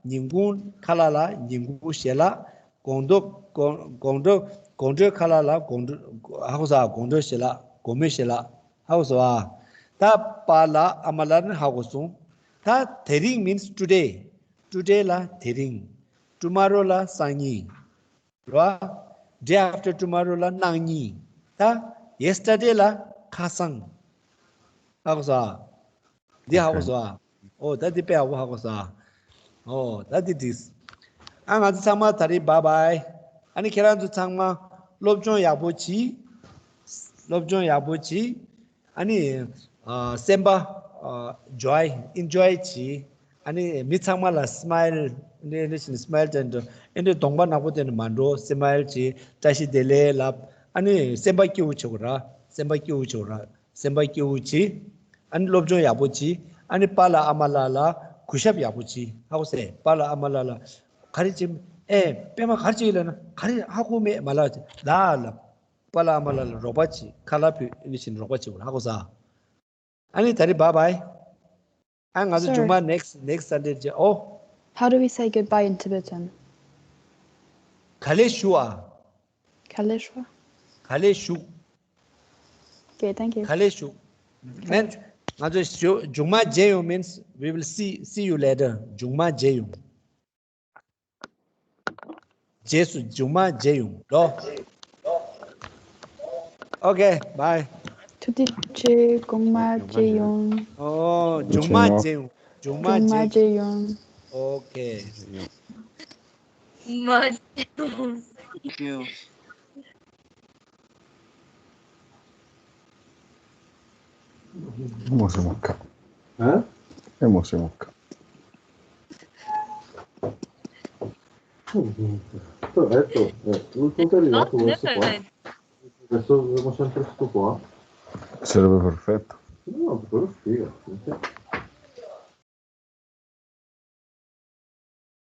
ཉིན་གུང་ཁ་ལག་ལ་ཉིན་གུང་ཞལ་ལག་དགོང་དྲོ་དགོང་དགོང་དྲོ་དགོང་དྲོའི་ཁ་ལག་ལ་དགོང་དྲོ་ཧ་གོ་སོང་ཨ། དགོང་དྲོའི་ཞལ་ལག་དགོང་མོའི་ཞལ་ལག་ཧ་གོ་སོང་ཨ། ད་པཱ་ལགས་ཨ་མ་ལགས་ནི་ཧ་གོ་སོང་། ད་དེ་རིང་means today today ལ་དེ་རིང་། tomorrow ལ་སང་ཉིན། རེད་བ། day after tomorrow ལ་གནངས་ཉིན། ད་yesterday ལ་ཁ་སང་། ཧ་གོ་སོང་ཨ། འདི་ཧ་གོ་སོང་ཨ། ཨོ་ད་འདི་དཔེ་ཡག་པོ་ཧ་གོ་སོང་ཨ། ཨོ་ད་འདི་འགྲིག་ཨ་ང་ཚོ་ཚང་མ་ད་རེས་bye bye། ཨ་ནི་ཁྱེད་རང་ཚོ་ཚང་མ་སློབ་སྦྱོང་ཡག་པོ་གྱིས། སློབ་སྦྱོང་ཡག་པོ་གྱིས། ཨ་ནི། ཨ། སེམས་པ། ཨ། joy enjoy བྱེད། ཨ་ནི་མི་ཚང་མ་ལ་smile འདི་འདི་བྱས་ནས་smile སྟོན་འགྲོ། ཨེ་འདྲའི་གདོང་པ་ནག་པོ་སྟོན་ནས་མ་འགྲོ། smile བྱེད། བཀྲ་ཤིས་བདེ་ལེགས་ལབ། ཨ་ནི་སེམས་པ་སྐྱིད་པོ་བྱེད་དགོས་ར། སེམས་པ་སྐྱིད་པོ་བྱེད་དགོས་ར། སེམས་པ་སྐྱིད་པོ་བྱེད། ཨ་ནི་སློབ་སྦྱོང་ཡག་པོ་བྱེད། ཨ་ནི་པཱ་ལགས་ཨ་མ་ལགས་ལ་གུས་ཞབས་ཡག་པོ་བྱེད། ཧ་གོ་སོང་ཨ། པཱ་ལགས་ཨ་མ་ལགས་ལ་ག་རེ་བྱེད། ཨེ་པད་མ་ག་རེ་བྱེད་ལབ་ན་ག་རེ་ཧ་གོ་མེད་མ་ལབ། ལ་ལབ། པཱ་ལགས་ཨ་མ་ལགས་ལ་རོགས་པ་བྱེད། ཁ་ལག་ཕུལ། ཨ་ནི་བྱས་ནས་རོགས་པ་བྱེད་དགོས་ར། ཧ་གོ་སོང་ཨ། ཨ་ནི་ད་རེས་bye bye། ཨ་ང་ཚོ་མཇུག་མ་next next Sunday ལ་མཇལ། ཨོ། How do we say goodbye in Tibetan? ག་ལེ་ཞུ་ཨ། ག་ལེ་ཞུ། ག་ལེ་ཞུ། Okay, thank you. ག་ལེ་ཞུ། མན། ང་ཚོ་ཞུ་མཇུག་མ་མཇལ་ཡོང་means we will see see you later. མཇུག་མ་མཇལ་ཡོང་། རྗེས་སུ་མཇུག་མ་མཇལ་ཡོང་ལོ། Okay, bye. ཐུགས་རྗེ་ཆེ། གོང་མ་མཇལ་ཡོང་། ཨོ། མཇུག་མ་མཇལ་ཡོང་། མཇུག་མ་མཇལ་ཡོང་། Okay. མ་མཇལ་ཡོང་། Hemos hemos ¿Eh? Hemos hemos Todo esto, eh, un punto de ¿No? Never mind. Eso vemos siempre esto, ¿ah? Se lo ve perfecto. No, pero sí, no sé.